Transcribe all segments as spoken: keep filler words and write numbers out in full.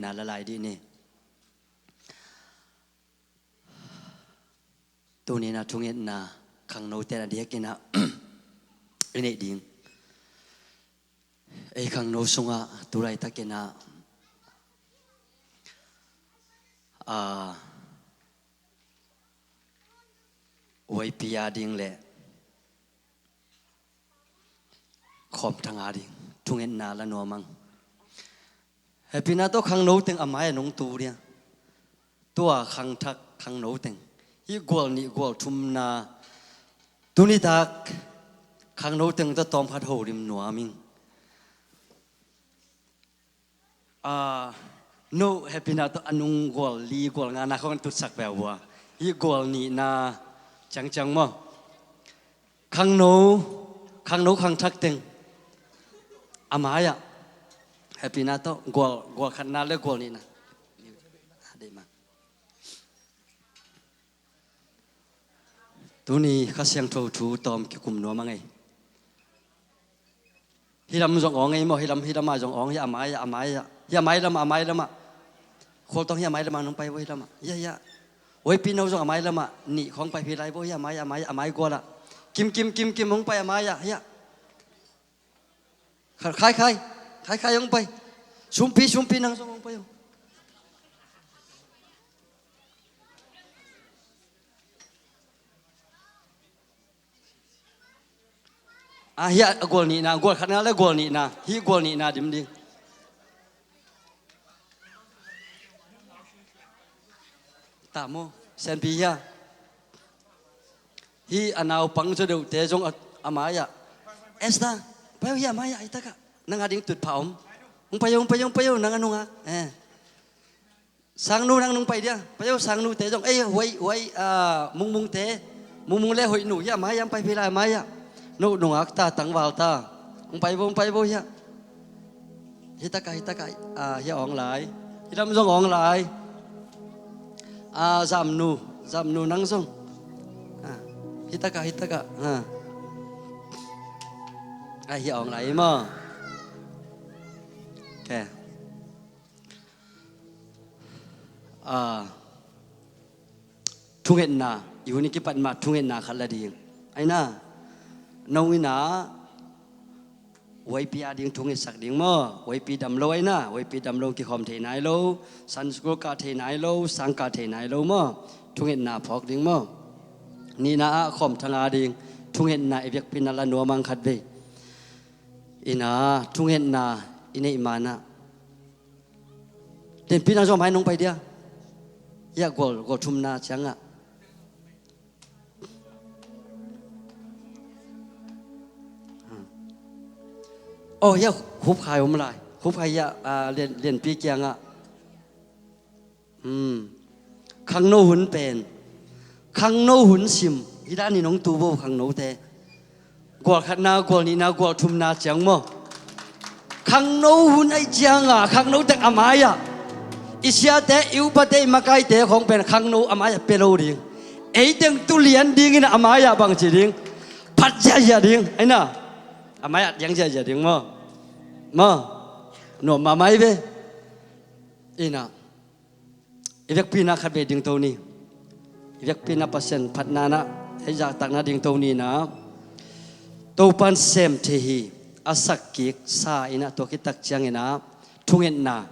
na la lai dih ni. Tuni-in ah thungetna khangnote na diakin ah i neih ding. Ei khangno sungah tu laitakin ah, a, YP a ding le Khawm Thang a ding thungetna la nuam ang. Hehpihna tawh khangno teng a mai-ah nong tu dia. Tua khangthak khangno teng, hih gual nih gual thumna, tuni tak khangno teng tawh tawm khat ho lim nuam ing. A, no, hehpihna tawh a nung gual li gual ngana khawng tutsak peuh uh a, hih gual nihna ciangciang maw? Khangno, khangno khangthak teng a mai-ah, hehpihna tawh gual, gual khatna le gual nihna. Tuni Kha Siangtho thu tawm kikum nuam a ngei. Hih lam zong awng ei maw, hih lam, hih lamah zong awng, hih a mai-ah, a mai-ah, hih a mai lamah, a mai lamah. Khualtawng hih a mai lamah nong pai vo, hih lamah, hiah, hiah. YP no zong a mai lamah nih khawng pai phi lai vo, hih a mai, a mai, a mai gualah. Kim, Kim, Kim, Kim hong pai a mai-ah, hiah. Khai, Khai, Khai, Khai hong pai. Sumpi, Sumpi nang zong hong pai o. Ah, hiah a gual nihna, gual khatna le gual nihna, hih gual nihna dim ding. Ta maw, Senpi hiah. Hih a naupang zaw deuhte zong a, a mai-ah. Esther, pai o, hiah a mai-ah, hih takah. Nang a ding tutphah om. Hong pai o, hong pai o, hong pai o, nang a nungak. Eh. Sangnu nang nong pai dia. Pai o, Sangnute zong. Ei, huai, huai, a, Mungmungte. Mungmung le Hoihnu, hiah a mai-ah hong pai phi lai, a mai-ah. No nungak ta, tangval ta. Hong pai vo, hong pai vo hiah. Hih takah, hih takah, a, hiah awng lai. Hih lam zong awng lai. A, Zamnu, Zamnu nang zong. A, hih takah, hih takah. A. A, hiah awng lai maw. Okay. A, thungetna, i hun i kipat mah thungetna khat la ding. Aina, nong ina, YP a ding thungetsak ding maw? YP dam lo aina, YP dam lo kikhawm thei nai lo, Sunday school kah thei nai lo, sang kah thei nai lo maw? Thungetna phawk ding maw? Nihna ah Khawm Thang a ding thungetna i biakpiakna la nuam ang khat vei. Ina, thungetna i neih manah Lianpi nang zong a mai nong pai dia. Hiah gual, gual thumna ciangah. Oh, hiah Khupkhai om lai. Khupkhai hiah, a, Lian, Lianpi kiangah. Hmm. Khangno hun pen, khangno hun sim. Hih dan in hong tu vo khangnote. Gual khatna, gual nihna, gual thumna ciang maw? Khangno hun ahih cianga khangno teng a mai-ah, i siate, i upate, i makaite khawng pen khangno a mai-ah pia lo ding. Ei teng tu lian dingin a mai-ah bangci ding, phat ziahziah ding. Aina, a mai-ah diang ziahziah ding maw? Maw? Nuam mahmah hi ve. Ina, i vekpi-in ah khatvei dingto ni. I vekpi-in ah Pasian phatna-in ah ei zahtakna dingto ni. Ina, Topa'n sem thei hi. A sak kik sa-in ah tua khit tak ciangin ah thungetna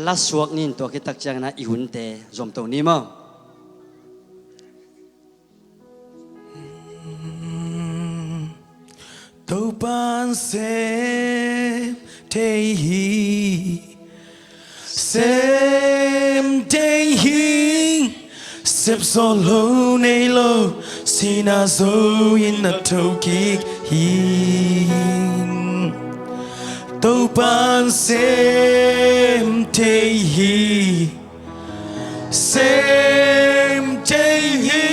la suak ni. Tua khit tak ciangin ah i hunte zomto ni maw? Topa'n sem thei hi, sem thei hi. Sep zawh lo nei lo, sihna zo-in a thokik hi. Topa'n sem thei hi, sem thei hi.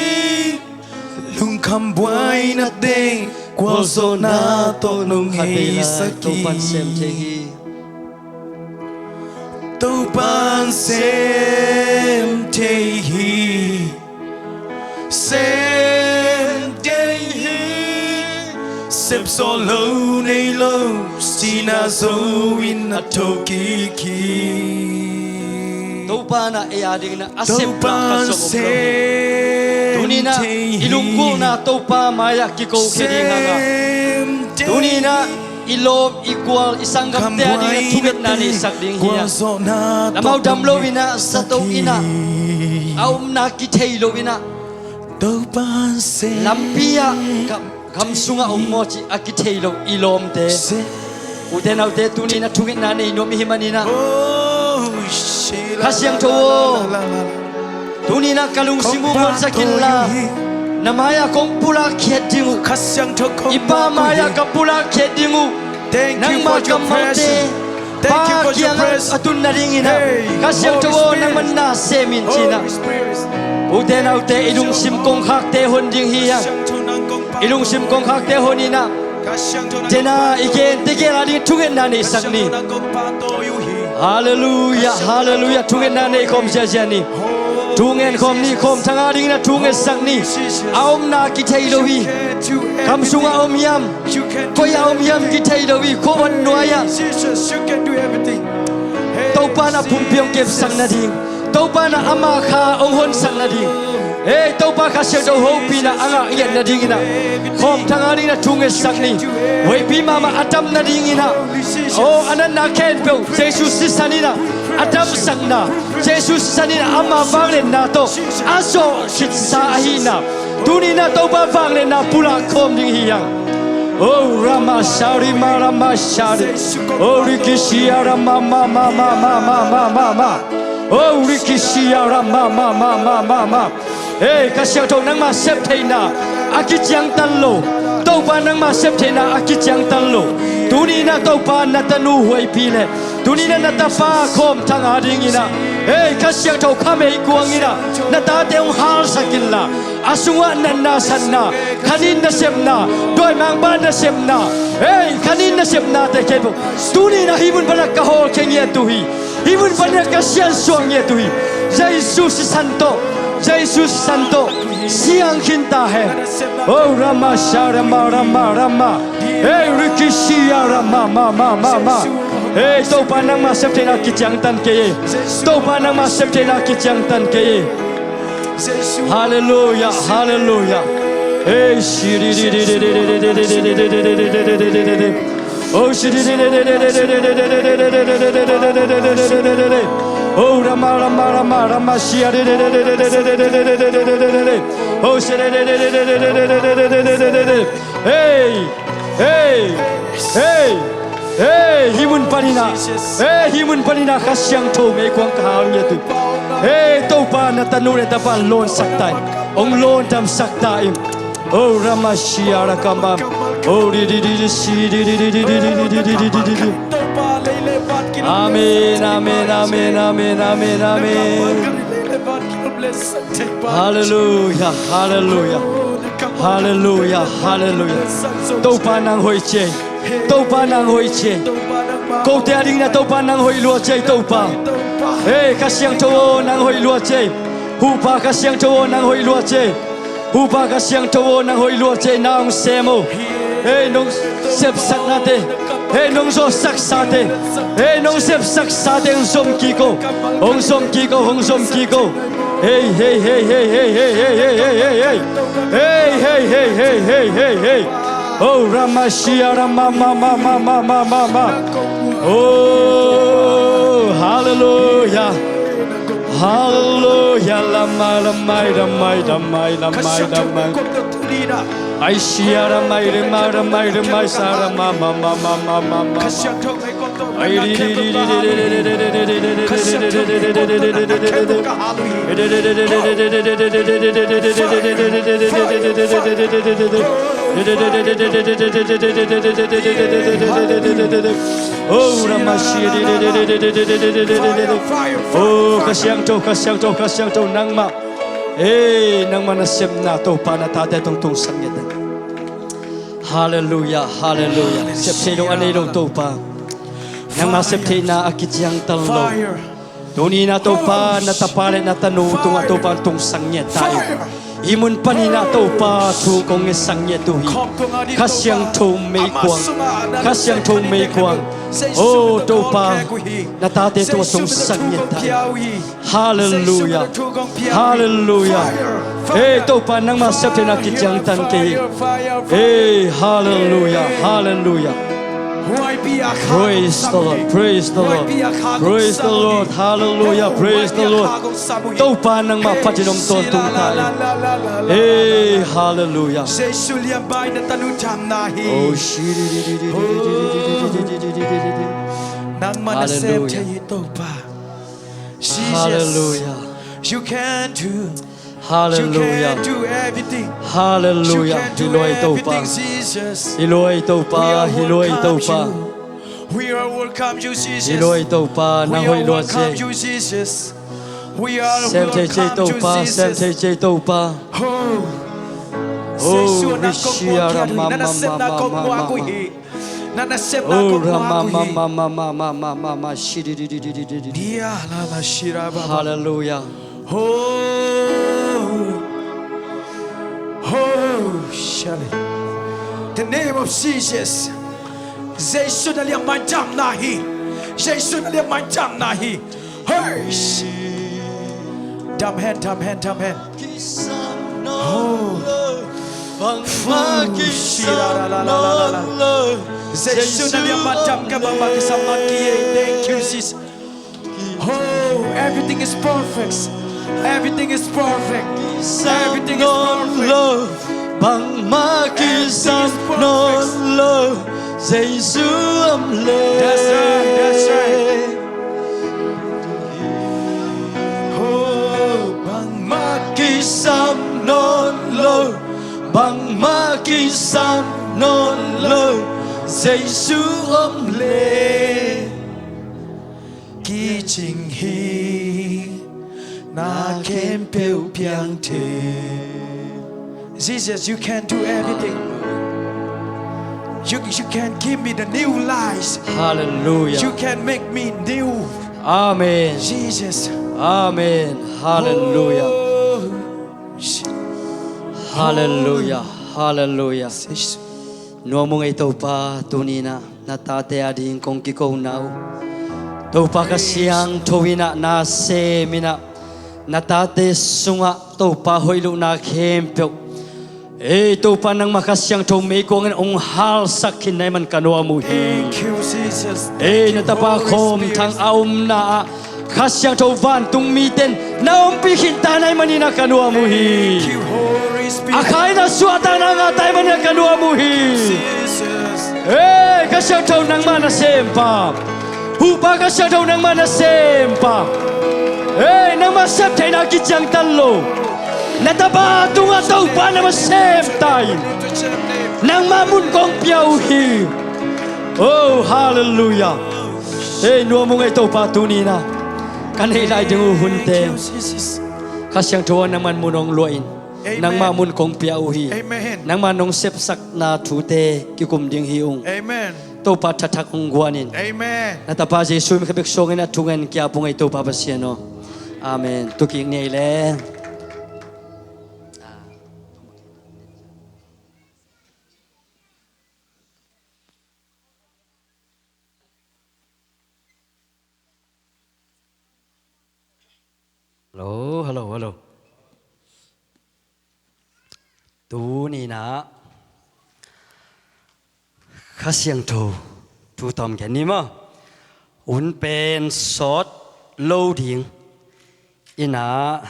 Lungkham buaina teng, gualzawhna tawh nong heisak hi. Topa'n sem thei hi. Topa'n sem thei hi, sem thei hi. Sep zawh lo nei lo, sihna zo-in a thokik hi. Topa in ah ei a dingin ah a sepna khat zong om lo hi. Tuni in ah i lungkimna Topa mai-ah kiko khia ding hang a, tuni in ah i lawm, i gual, i sanggamte a dingin ah thungetna neisak ding hi a, amau dam lo in ah, zato in ah, a omna kithei lo in ah, lampi ah gam, gam sungah om maw cih a kithei lo i lawmte, ute naute, tuni in ah thungetna nei nuam i hih manin ah, Kha Siangtho aw, tuni in ah ka lungsim uh muansak inla, na mai-ah kong pulak khiat ding uh. I Pa mai-ah ka pulak khiat ding uh. Nangma kammalte Pa kiangah a tun nadingin ah, Kha Siangtho aw, nangman na sem in, ci-in ah, ute naute, i lungsim kongkhakte hon ding hi hang. I lungsim kongkhakte hon in ah, tena i gente gel a ding thungetna neisak ni. Halleluiah, halleluiah. Thungetna nei khawm ziazia ni. Thu ngen khawm ni, khawmthang a dingin ah thu ngetsak ni. A omna kithei lo hi. Gam sungah om hiam, koi-ah om hiam kithei lo hi. Khuavat nuai-ah Topa in ah pumpi hong kepsak nading, Topa in ah ama kha hong honsak nading, ei, Topa Kha Siangtho hopihna a ngah ngiat nadingin ah, khawmthang a dingin ah thu ngetsak ni. Huaipi mahmah a dam nadingin ah, aw, a natna khempeuh Jesu sisan in ah a damsakna, Jesu sisan in ah ama vangliatna tawh a zawh khitsa ahihna, tuni in ah Topa vangliatna pulak khawm ding hi hang. Oh, Rama Sari Ma Rama Sari. Oh, Rikisia Rama Ma Ma Ma Ma Ma Ma Ma Ma. Oh, Rikisia Rama Ma Ma Ma Ma Ma Ma. Ei, Kha Siangtho, nangma septheihna a kiciangtan lo, Topa, nangma septheihna a kiciangtan lo, tuni in ah Topa, na tanu Huaipi le tuni in ah na tapa khawmthang a dingin ah, ei, Kha Siangtho kha meikuang in ah na tate hong halsak inla, a sungah natna satna, khanin nasepna, dawimangpa nasepna, ei, khanin nasepnate khempeuh tuni in ah hih mun panin ah ka hawlkhia ngiat uh hi. Hih mun panin ah ka siansuah ngiat uh hi. Jesu sisan tawh, Jesu sisan tawh siang khin ta hen. Oh, Rama Sha Rama Rama Rama. Hey, Rikisia Rama Ma Ma Ma Ma. Hey, Topa, nangma septheihna kiciangtan kei e. Topa, nangma septheihna kiciangtan kei e. Halleluiah, halleluiah. Hey, shiri di di di di di di di di di di di di di di di di di. Oh, shiri di di di di di di di di di di di di di di di di di di di. Oh, Rama Rama Rama Rama Shia di di di di di di di di di di di di di di di. Oh, shiri di di di di di di di di di di di di di di. Hey, hey, hey, hey, hih mun panin ah, hey, hih mun panin ah Kha Siangtho meikuang ka hal ngiat uh. Hey, Topa, na tanu le tapa lawnsak ta in, hong lawndamsak ta in. Oh, Rama Shia Rakamba. Oh, di di di di si di di di di di di di di di di di. Amen, amen, amen, amen, amen, amen. Halleluiah, halleluiah. Halleluiah, halleluiah. Topa nang hoih ciai. Topa nang hoih ciai. Kote a dingin ah Topa nang hoih lua ciai Topa. Hey, Kha Siangtho aw, nang hoih lua ciai. Hupa Kha Siangtho aw, nang hoih lua ciai. Hupa Kha Siangtho aw, nang hoih lua ciai, na hong sem o. Hey, nong sepsaknate, hey, nong zawhsaksate, hey, nong sepsaksate hong zom kik o. Hong zom kik o, hong zom kik o. Hey, hey, hey. Hey, hey, hey. Oh, Rama Shia Rama Ma Ma Ma Ma Ma Ma Ma. Oh, halleluiah. Halleluiah, Rama, Ramai, Ramai, Ramai, Ramai, Ramai. Ai, Shia, Ramai, Rema, Ramai, Ramai, Sa, Rama, Ma, Ma, Ma, Ma, Ma, Ma. Ai, ri, ri, ri, ri. Oh, Ramasi. Oh, Kha Siangtho, Kha Siangtho, Kha Siangtho, nangmah. Ei, nangmah nasepna Topa na tate tungtung sang ngiat. Halleluiah, halleluiah. Sep thei lo a nei lo Topa. Nangmah sep theihna a kiciangtan lo. Tuni-in ah Topa, na tapa le na tanu tungah Topa tungsak ngiat ta in. Hih mun panin ah Topa thu kong ngetsak ngiat uh hi. Kha Siangtho meikuang, Kha Siangtho meikuang, oh Topa, na tate tungah tungsak ngiat ta in. Halleluiah. Halleluiah. Ei Topa, nangmah septheihna kiciangtan kei hi. Ei, halleluiah. Halleluiah. Praise the Lord. Praise the Lord. Praise the Lord. Halleluiah. Praise the Lord. Topa, nangmah phatin om tawntung ta in. Ei, halleluiah. Jesu liambai na tanu damna hi. Oh, shi- Nangmah na sem thei hi Topa. Jesus. Halleluiah. You can do. Halleluiah. You can do everything. Halleluiah. You can do everything, Jesus. Hi lua hi Topa. Hi lua hi Topa. We are welcome you, Jesus. Hi lua hi Topa. Nang hoih lua zel. We are welcome you, Jesus. We are welcome you, Jesus. Sem thei zel Topa. Sem thei zel Topa. Oh. Oh, Jesu, nang kong muak hi. Nang nasepna kong muak uh hi. Nang nasepna kong muak uh hi. Halleluiah. Oh, oh, shall it. The name of Jesus. Jesu na liambai damna hi. Jesu na liambai damna hi. Hey. Dam hen, dam hen, dam hen. Oh. Jesu na liambai dam ka bangmah kisam nawn kei. Thank you, Jesus. Oh, everything is perfect. Everything is perfect. Everything is perfect. Bangmah kisam nawn lo, Jesu om le. That's right, that's right. Oh, bangmah kisam nawn lo, bangmah kisam nawn lo, Jesu om le. Kicing hi na khempeuh piang thei. Jesus, you can do everything. You, you can give me the new life. Halleluiah. You can make me new. Amen. Jesus. Amen. Halleluiah. Oh. Halleluiah. Halleluiah. Nuam ung ei Topa, tuni-in ah na tate ading kong kikona uh. Topa Kha Siangtho in ah na sem in ah, na tate sungah Topa hoih lohna khempeuh, ei Topa, nangmah Kha Siangtho meikuang in hong halsak khin na hih man ka nuam uh hi. Thank you, Jesus. Ei, na tapa Khawm Thang a omna ah Kha Siangtho vantung mite in na ompih khinta na hih manin ah ka nuam uh hi. Thank you, Holy Spirit. A kha in a suahtakna ngahta hih manin ah ka nuam uh hi. Jesus. Ei, Kha Siangtho nangmah na sempa. Huhpa Kha Siangtho nangmah na sempa. Ei, nangmah septheihna kiciangtan lo. Na tapa tungah Topa nangmah semta in. Nangmah mun kong pia uh hi. Oh, halleluiah. Ei, nuam ung ei Topa, tuni-in ah ka neih lai ding uh hunte Kha Siangtho in nangmah mun hong luah in. Amen. Nangmah mun kong pia uh hi. Amen. Nangmah nong sepsakna thute kikum ding hi ung. Amen. Topa thathak hong guan in. Amen. Na tapa Jesu min ka bek suangin a thungen kia pung ei Topa Pasian aw. Amen. Tukik ni ei le. Hello, hello, hello. Tuni-in ah Kha Siangtho thu tawm gen ni maw. Hun pen sawt lo ding. In ah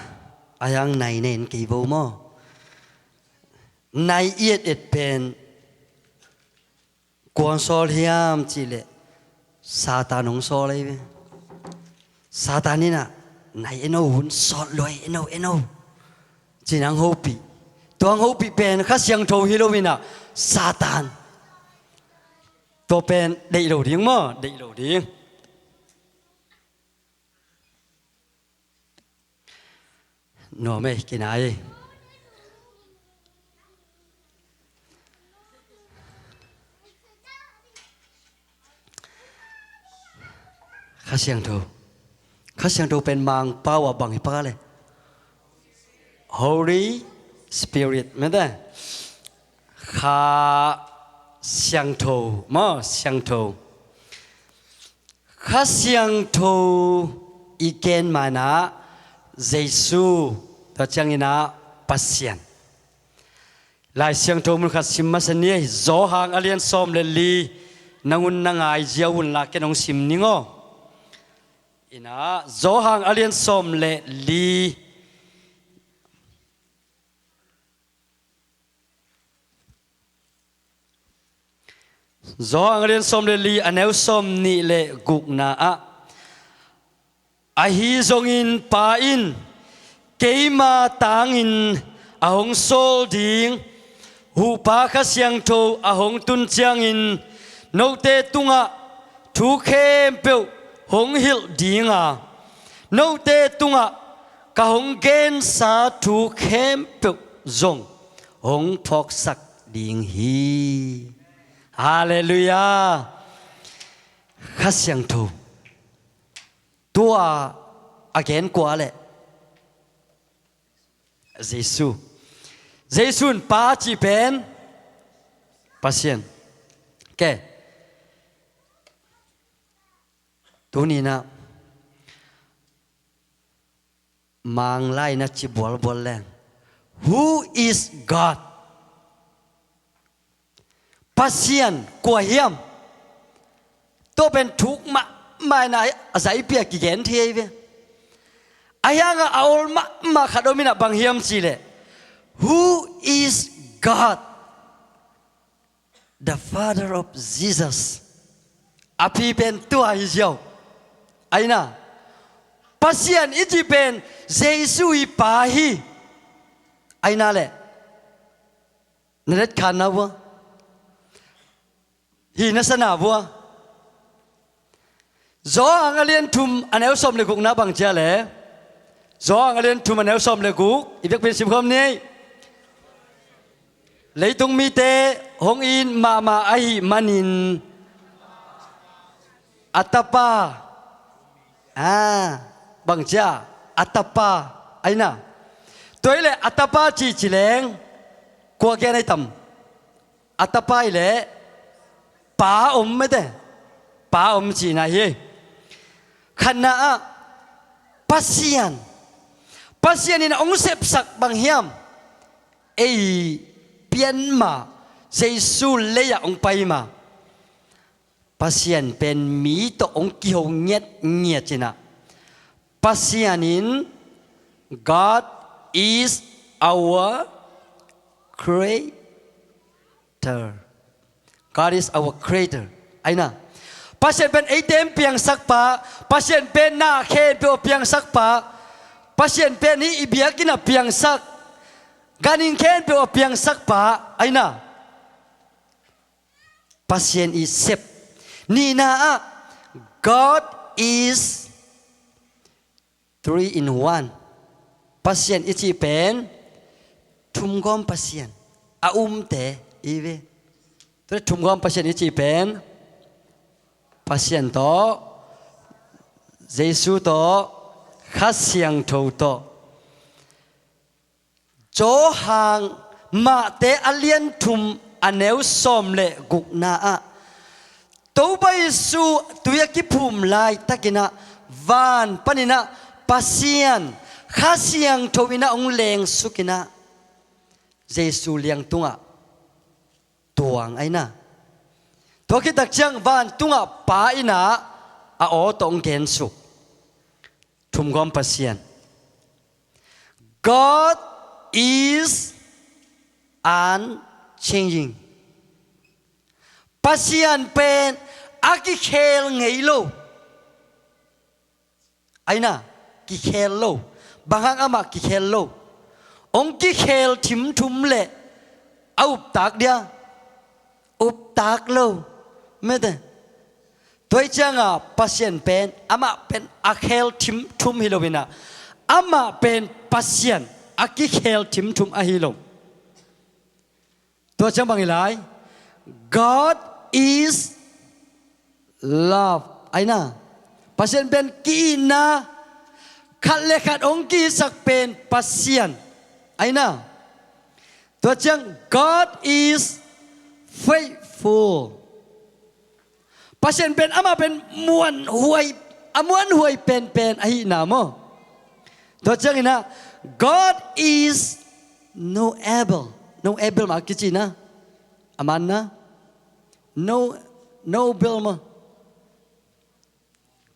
a hiang nai nei in kei vo maw. Nai i et et pen kua hong sawl hiam cih leh Satan hong sawl hi ve. Satan in ah nai en o, hun sawt lo hi, en o, en o, ci-in hong hopih. Tua hong hopih pen Kha Siangtho hi lo in ah Satan. Tua pen deih lo ding maw, deih lo ding. Nuam ei, kinai ei. Kha Siangtho Kha Siangtho pen Mangpau ah bang hi pah le? Holy Spirit mete. Kha Siangtho maw, Siangtho. Kha Siangtho i gen ma-in ah Jesu, tua ciangin ah Pasian. Lai Siangtho mun khat sim masa ni ei. Johan a lian sawm le li, nang un na ngai ziau unla ken hong sim ning aw. In ah Johan a lian sawm le li. Johan a lian sawm le li, a neu sawm nih le gukna ah, ahi zongin Pa in keima tangin a hong sawl ding Huhpa Kha Siangtho a hong tun ciangin note tungah thu khempeuh hong hilh ding a, note tungah ka hong gensa thu khempeuh zong hong phawksak ding hi. Halleluiah. Kha Siangtho. Tua a gen kua le? Jesu. Jesu in Pa cih pen Pasian. Ke. Tuni-in ah Manglai na ci bualbual leng, "Who is God?" Pasian kua hiam? Tua pen thuk mahmah in ah a zaipia kigen thei ve. A hiangah a ol mahmah khat om in ah bang hiam cih leh, "Who is God?" The Father of Jesus. A pi pen tua hi ziau. Aina, Pasian i cih pen Jesu i Pa hi. Aina le na letkhanna vua, hi na sana vua. Johan a lian thum a neu sawm le gukna bang cia le? Johan a lian thum a neu sawm le guk, i biakpiin simkhawm ni. Leitung mite hong it mahmah ahih manin a tapa, a, bang cia, a tapa, aina. Tua hi le a tapa cih ci leng kua gen ai tam? A tapa hi le Pa om mete. Pa om cihna hi. Khatna ah Pasian, Pasian in a hong sepsak bang hiam? Ei pianma, Jesu lei-ah hong paima. Pasian pen mi tawh hong kiho ngiatngiat cinah, Pasian in, God is our creator. God is our creator. Aina, Pasian pen eite in piangsak pa, Pasian pen na khempeuh a piangsak pa, Pasian pen hih i biakinn a piangsak, ganhing khempeuh a piangsak pa. Aina, Pasian i sep. Nihna ah, God is three in one. Pasian i cih pen thumgawm Pasian a umte i ve. Tua thumgawm Pasian i cih pen Pasian tawh, Jesu tawh, Kha Siangtho tawh. Johan, Mate a lian thum a neu sawm le gukna ah, Topa Jesu tui a kiphum laitakinah van paninah Pasian Kha Siangtho inah hong lengsukinah Jesu liangtungah tuang aina. Tua khittak ciang vantungah Pa inah a aw tawh hong gensuk. Thumgawm Pasian. God is unchanging. Pasian pen a kikhel ngei lo. Aina, kikhel lo. Bang hang amah kikhel lo? Hong kikhel thimthum leh a uptak dia? Uptak lo. Mete. Tua hi cianga Pasian pen amah pen a khel thimthum hi loinah, amah pen Pasian a kikhel thimthum ahi lo. Tua ciang bang hi lai? God is love. Aina, Pasian pen ki-itna, Khat le khat hong kihsak pen Pasian ahi na. Tua ciang God is faithful. Pasian pen amah pen muanhuai, a muanhuai penpen ahihna maw. Tua ciangin ah, God is knowable. Knowable mah kici na. A man na. Know, knowable maw.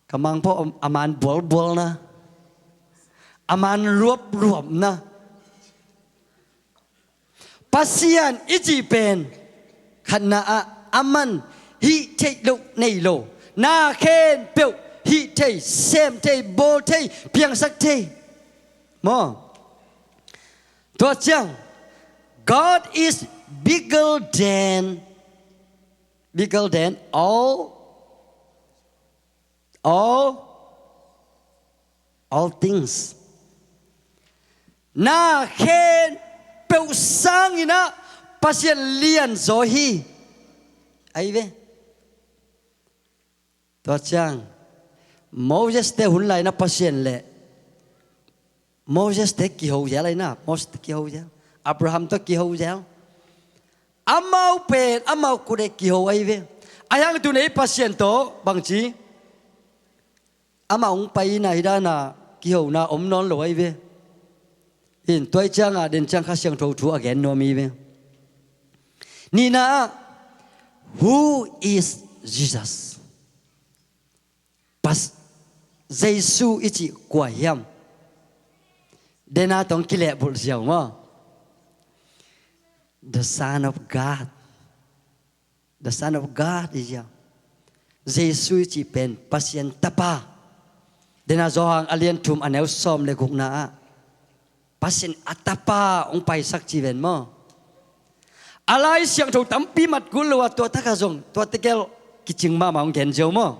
Ka mangpau a man bualbual na. A man luapluap na. Pasian i cih pen khatna ah a man hih theih loh nei lo, na khempeuh hih thei, sem thei, bawl thei, piangsak thei maw. Tua ciang, God is bigger than, bigger than all, all, all things. Na khempeuh sangin ah Pasian lianzaw hi. Ahi ve. Tua ciang, Moses te hun lai na Pasian le Moses te kiho zel ahi na, Moses te kiho zel, Abraham tawh kiho zel. Amau pen amau kut e kiho ahi ve. Ahi hang tu nei Pasian tawh bangci, amah hong pai na hi dana kihona om nawn lo ahi ve. In tuai cianga den ciang Kha Siangtho thu a gen nuam hi ve. Nihna ah, who is Jesus? Pas, Jesu i cih kua hiam? Dena tong kilehbulh ziau maw. The Son of God. The Son of God i ziau. Jesu i cih pen Pasian Tapa. Dena Johan a lian thum a neu sawm le gukna ah Pasian a Tapa hong paisak ci ven maw. A Lai Siangtho tampi mat kul lo a tua takah zong tua tegel kicing mahmah hong gen ziau maw.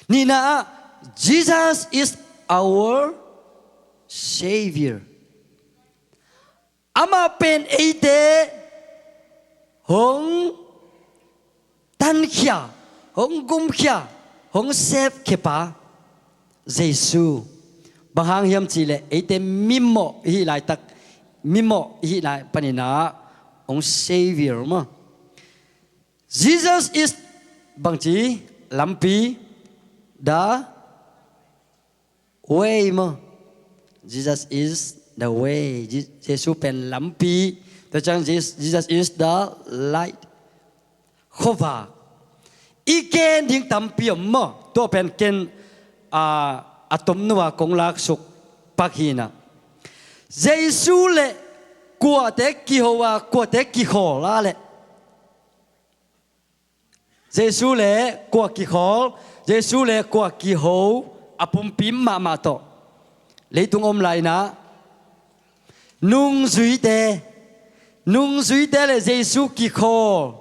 Nihna ah, Jesus is our Savior. Amah pen eite hong tankhia, hong gumkhia, hong sepkhia pa Jesu. Bang hang hiam cihleh eite mimawh i hih laitak, mimawh i hih lai paninah hong Savior maw. Jesus is bangci, lampi, the way maw. Jesus is the way. Je-, Jesu pen lampi. Tua ciang Jesus, Jesus is the light. Khuavak. I gen ding tampi om maw. Tua pen ken, a, a tomnu a kong laksuk pak hinah. Jesu le kuate kiho a, kuate kikhawl a le. Jesu le kua kikhawl, Jesu le kua kiho, a pumpi mahmah tawh leitung om lainah nungzuite, nungzuite le Jesu kikhawl,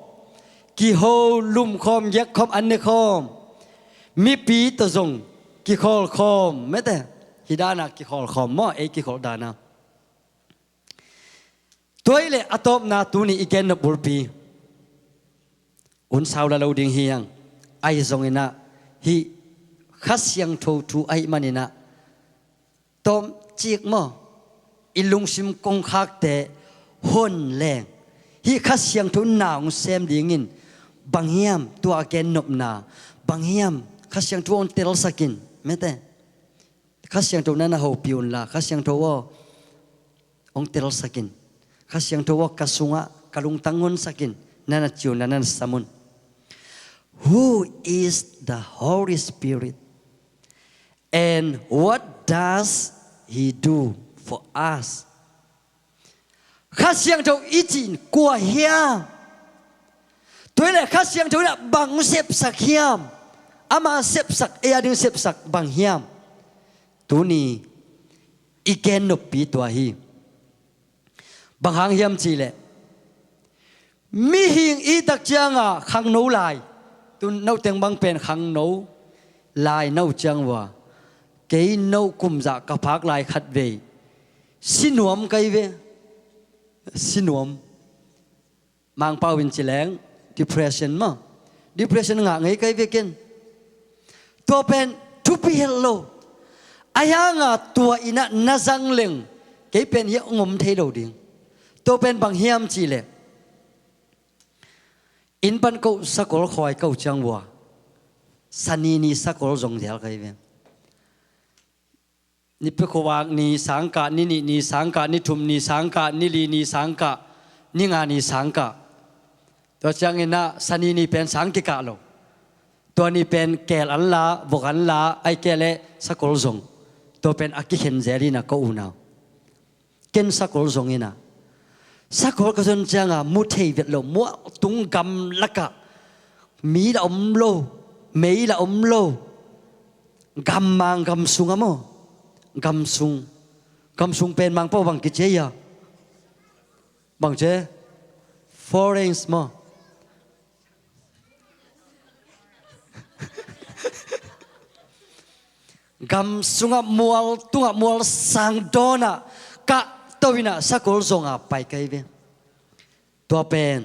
kiho, lumkhawm, giakkhawm, an nekhawm, mipi tawh zong kikhawlkhawm mete. Hih danah kikhawlkhawm maw, ei kikholh danah. Tua hileh a tawpna tuni i gennop bulpi un sau la lo ding hi hang. Ahi zonginah hih Kha Siangtho thu ahih maninah tawmcik maw, i lungsim kongkhakte hon leng hih Kha Siangtho na hong sem dingin bang hiam tua a gennopna, bang hiam Kha Siangtho hong telsakin mete. Kha Siangtho nana hopih unla, Kha Siangtho aw hong telsakin, Kha Siangtho aw ka sungah ka lungtang honsakin, nana ci unla nana sam un. Who is the Holy Spirit? And what does he do for us? Kha Siangtho i cih in kua hiam? Tua hileh Kha Siangtho inah bang sepsak hiam? Ama sepsak, ei a ding sepsak bang hiam? Tuni i gennoppi tua hi. Bang hang hiam cihleh mihing i tak cianga khangno lai. Tun no teng bang pen khangno lai no ciang uh a. Kei no kumzah ka phak lai khatvei sinuam kai ve. Sinuam. Mangpau in ci leng depression maw. Depression ngah ngei kai ve ken. Tua pen thupi het lo. Ahi hanga tua in ah na zang leng kei pen hiah hong om thei lo ding. Tua pen bang hiam cihleh, inn pan ko sakol khawi ko ciang vua, Sani ni sakol zong zel ka hi ve. Nipi khuavak ni sangkah, ni nih ni sangkah, ni thum ni sangkah, ni li ni sangkah, ni nga ni sangkah. Tua ciangin ah Sani ni pen sang kikah lo. Tua ni pen keel an la, vok an la, ahih kei leh sakol zong. Tua pen a kikhen zel in ah ko unau. Ken sakol zong in ah, sakol ka zon cianga mu thei vet lo, mual tung gamlakah mi la om lo, mei la om lo. Gammang, gamsung a maw? Gamsung. Gamsung pen Mangpau bang kici a? Bang ci? Foreigns maw? Gam sungah mual tungah mual sang dawnah kah to inah sakol zonga pai ka hi ve. Tua pen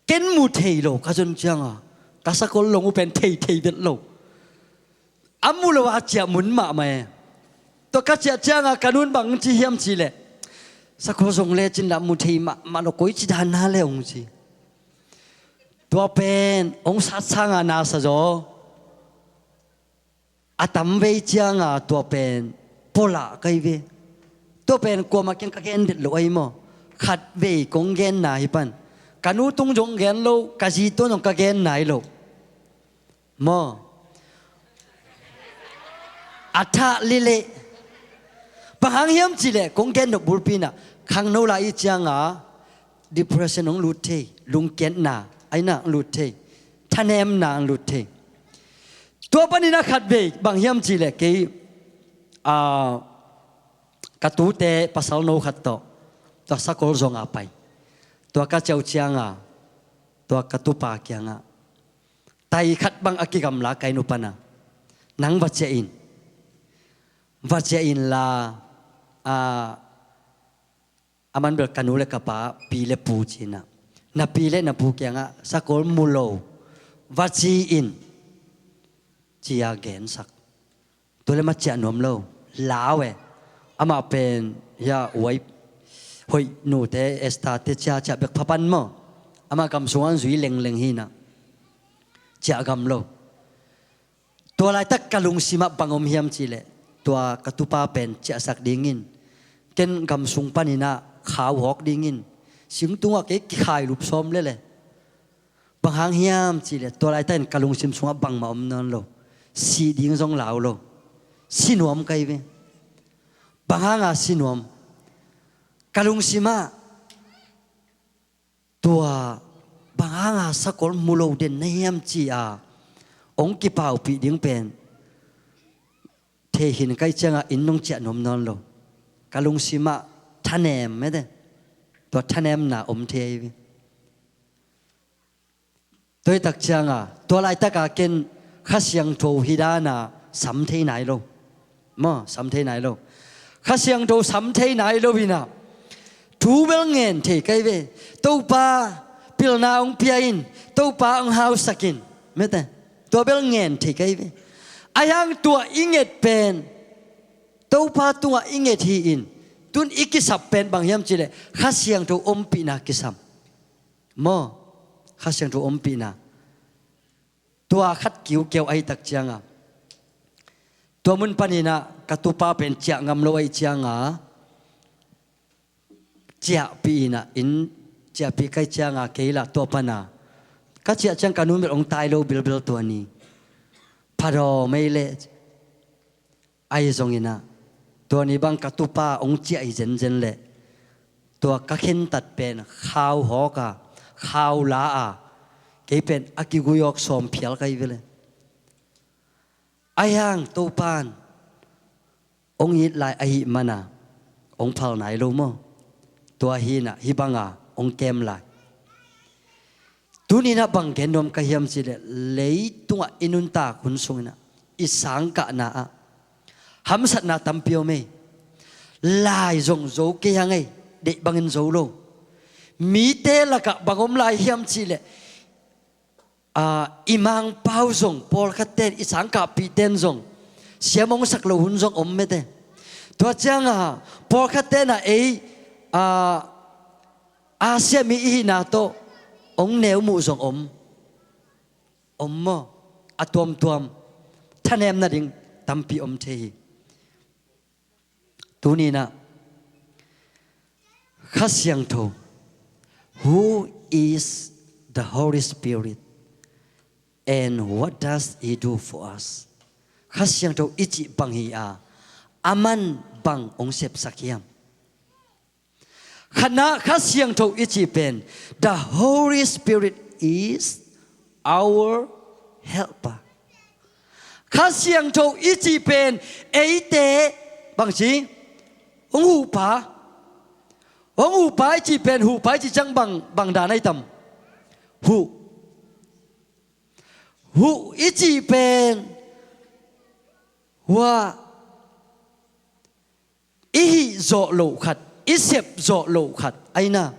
ken mu thei lo, ka zon cianga ka sakol long uh pen thei thei vet lo. A mu lo a ciah mun mahmah e. Tua ka ciah cianga ka nun bang ci hiam cihleh, sakol zong lecin lah mu thei mahmah lo, koici dan na le hong ci. Tua pen hong sat sanga na sa zaw. A tamvei cianga tua pen polah ka hi ve. Tua pen kuamah kiang ka gen det lo ahi maw? Khatvei kong genna hi pan. Ka nu tung zong gen lo, ka zi tuan zong ka genna hi lo. Maw? A thah lileh. Bang hang hiam cihleh kong gen nop bulpi inah khangno lai ih cianga depression hong lut thei, lungkiatna a inah hong lut thei, thanemna hong lut thei. Tua panin a khatvei bang hiam cihleh kei, a, ka tute pasal no khat tawh tua sakol zonga pai. Tua ka ciah uh cianga tua ka tupa kiangah tai khat bang a kigamla ka inn uh pana, nang va ciah in. Va ciah inla, a, a man bel ka nu le ka pa, pi le pu cinah, na pi le na pu kiangah sakol mu lo va ci in, cia gensak. Tua le ma ciah nuam lo, lau e. Amah pen hia uai hoih nute, Esther te cia ciah bek phapan maw? Amah gam sungah zui lengleng hinah ciah gam lo. Tua laitak ka lungsimah bang om hiam cihleh, tua ka tupa pen ciahsak dingin ken gam sung paninah khau hawk dingin singtungah kei kikhai lup sawm lele. Bang hang hiam cihleh, tua laitakin ka lungsim sungah bangmah om nawn lo. Si ding zong lau lo. Si nuam ka hi ve. Bang hanga si nuam? Ka lungsimah tua bang hanga sakol mu lo den na hiam ci-a hong kipaupih ding pen thei hin ka hih ciangah inn nong ciah nuam nawn lo. Ka lungsimah thanem mete. Tua thanemna om thei ahi ve. Tua hi tak cianga tua laitaka ken Kha Siangtho hi dana sam thei nai lo. Maw, sam thei nai lo. Kha Siangtho sam thei nai lo inah thu bel ngen thei ka hi ve. Topa pilna hong pia in, Topa hong hausak in. Mete, tua bel ngen thei ka hi ve. Ahi hang tua i nget pen Topa tungah i nget hi in, tun i kisap pen bang hiam cihleh Kha Siangtho ompihna kisam. Maw, Kha Siangtho ompihna. Tua khat kiukiau ahi tak cianga tua mun paninah ka tupa pen ciah ngam lo ahi cianga ciahpih inah inn ciahpih ka hih cianga kei lah tua pana ka ciah ciang ka nu mel hong tai lo bilbil tua ni. Phadawm ei leh ahi zonginah tua ni bang ka tupa hong ciah hi zenzen leh tua ka khentat pen khau hawka, khau la-a kei pen a kigui awk sawm phial ka hi ve le. Ahi hang Topan hong it lai ahih mana hong phal nai lo maw? Tua hinah hih banga hong kem lai. Tuninah bang gen nuam ka hiam cihleh, leitungah i nuntak hun sunginah i sangkahna ah hamsatna tampi om ei. Lai zong zo kei hang ei, deih bangin zo lo. Mite lakah bang om lai hiam cihleh, a, i Mangpau zong pawlkhatten, i sangkahpihten zong siam hong sak lo hun zong om mete. Tua cianga pawlkhatte na ei, a, Asia mi i hihna tawh hong neu muh zong om. Om maw? A tuamtuam thanem nading tampi om thei hi. Tuninah Kha Siangtho, who is the Holy Spirit and what does he do for us? Kha Siangtho i cih bang hi a, a man bang hong sepsak hiam? Khatna Kha Siangtho i cih pen, the Holy Spirit is our helper. Kha Siangtho i cih pen eite bangci hong huhpa. Hong huhpa i cih pen, huhpa i cih ciang bang, bang dan ahi tam? Huh. Huh i cih pen hua i hih zawh loh khat, i sep zawh loh khat aina.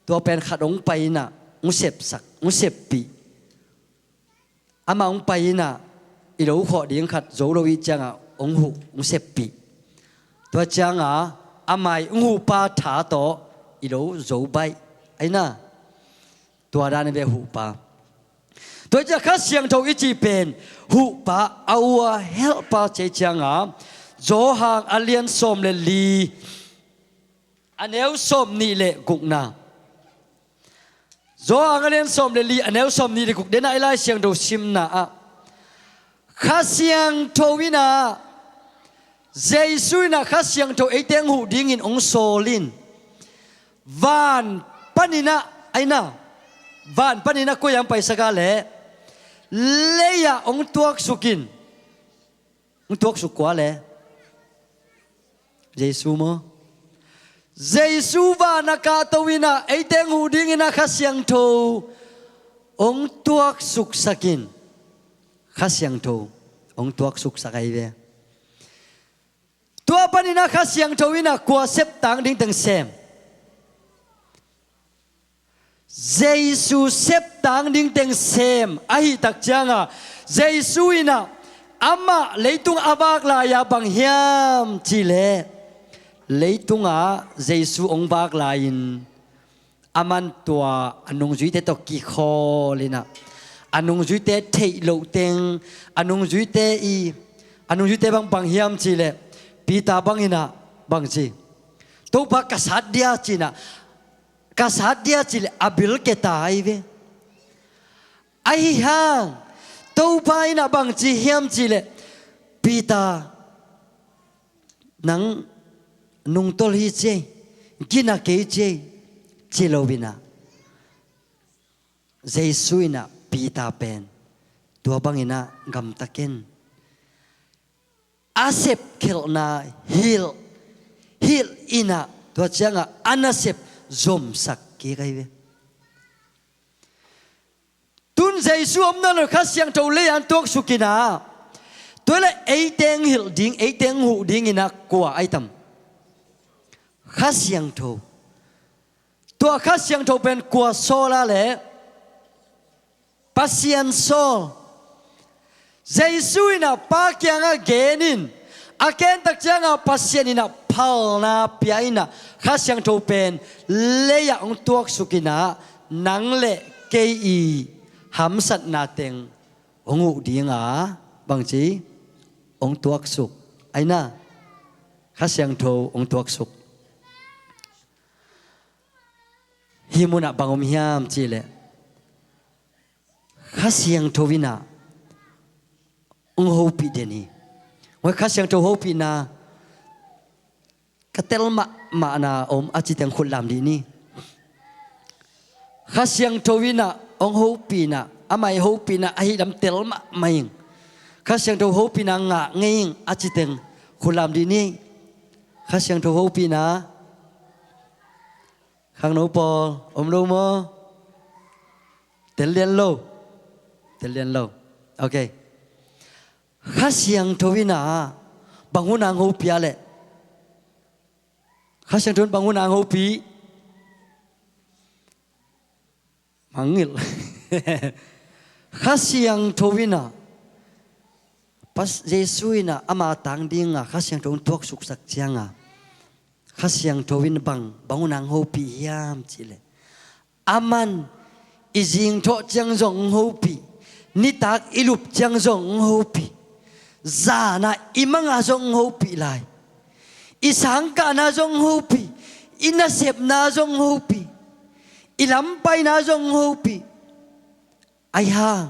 Tua pen khat hong pai inah hong sepsak, hong seppih. Amah hong pai inah i lo khawh ding khat zo lo i cianga hong huh, hong seppih. Tua cianga amah i hong huhpa tha tawh i lo zo baih aina. Tua dan i ve huhpa. Tua ciah Kha Siangtho i cih pen huhpa, our helper ci cianga Johan a lian sawm le li, a neu sawm nih le gukna. Johan a lian sawm le li, a neu sawm nih le guk dena i Lai Siangtho simna ah Kha Siangtho inah, Jesu inah Kha Siangtho eite hong huh dingin hong sawl in. Van paninah aina, van paninah koi-ah hong paisak a le, lei-ah hong tuaksuk in. Hong tuaksuk kua le? Jesu maw? Jesu van a kahto inah eite hong huh dinginah Kha Siangtho hong tuaksuksak in. Kha Siangtho hong tuaksuksak ahi ve. Tua paninah Kha Siangtho inah kua septang dingteng sem? Jesu septang dingteng sem ahih tak cianga Jesu inah amah leitung a vak lai-a bang hiam cihleh, leitungah Jesu hong vak lai-in aman tua a nungzuite tawh kikhawl inah a nungzuite theih loh teng, a nungzuite i, a nungzuite bang bang hiam cihleh, Peter banginah bang ci? Topa ka sat dia cinah, ka sat dia cihleh a bil keta ahi ve. Ahi hang Topa inah bang ci hiam cihleh, Peter, nang nungtolh hi ci ei, gina kei ci ei, ci lo inah Jesu inah Peter pen tua banginah gamta ken. A sepkhelhna hilh, hilh inah tua ciangah a nasep zomsak kik ahi ve. Tun Jesu omna lo Kha Siangtho lei-ah hong tuaksuk inah, tua le eite hong hilh ding, eite hong huh dinginah kua ahi tam? Kha Siangtho. Tua Kha Siangtho pen kua sawl a le? Pasian sawl. Jesu inah Pa kiangah genin, a kentak ciangah Pasian inah phalna pia inah Kha Siangtho pen lei-ah hong tuaksuk inah nang le kei i hamsatna teng hong huh dinga bangci hong tuaksuk aina. Kha Siangtho hong tuaksuk. Hih munah bang om hiam cihleh, Kha Siangtho inah hong hopih den hi. Hoi, Kha Siangtho hopihna ka tel mahmahna om a citeng khut lam dih ni. Kha Siangtho inah hong hopihna, amah i hopihna ahi lam tel mahmah ing. Kha Siangtho hopihna ngah ngei ing a citeng khut lam dih ni. Kha Siangtho hopihna. Khangno pawl om lo maw? Tel lian lo. Tel lian lo. Ok. Kha Siangtho inah bang hunah hong hopih a leh? Kha Siangtho in bang hunah hong hopih? Mangngilh. Kha Siangtho inah Pas Jesu in ah ama tang dinga Kha Siangtho hong tuaksuksak cianga Kha Siangtho in bang, bang hong hopih hiam cihleh, aman i zingthawh ciang zong hong hopih, nitak i lup ciang zong hong hopih, zana i manga zong hong hopih lai, i sangkahna zong hong hopih, i nasepna zong hong hopih, i lampaina zong hong hopih. Ahi hang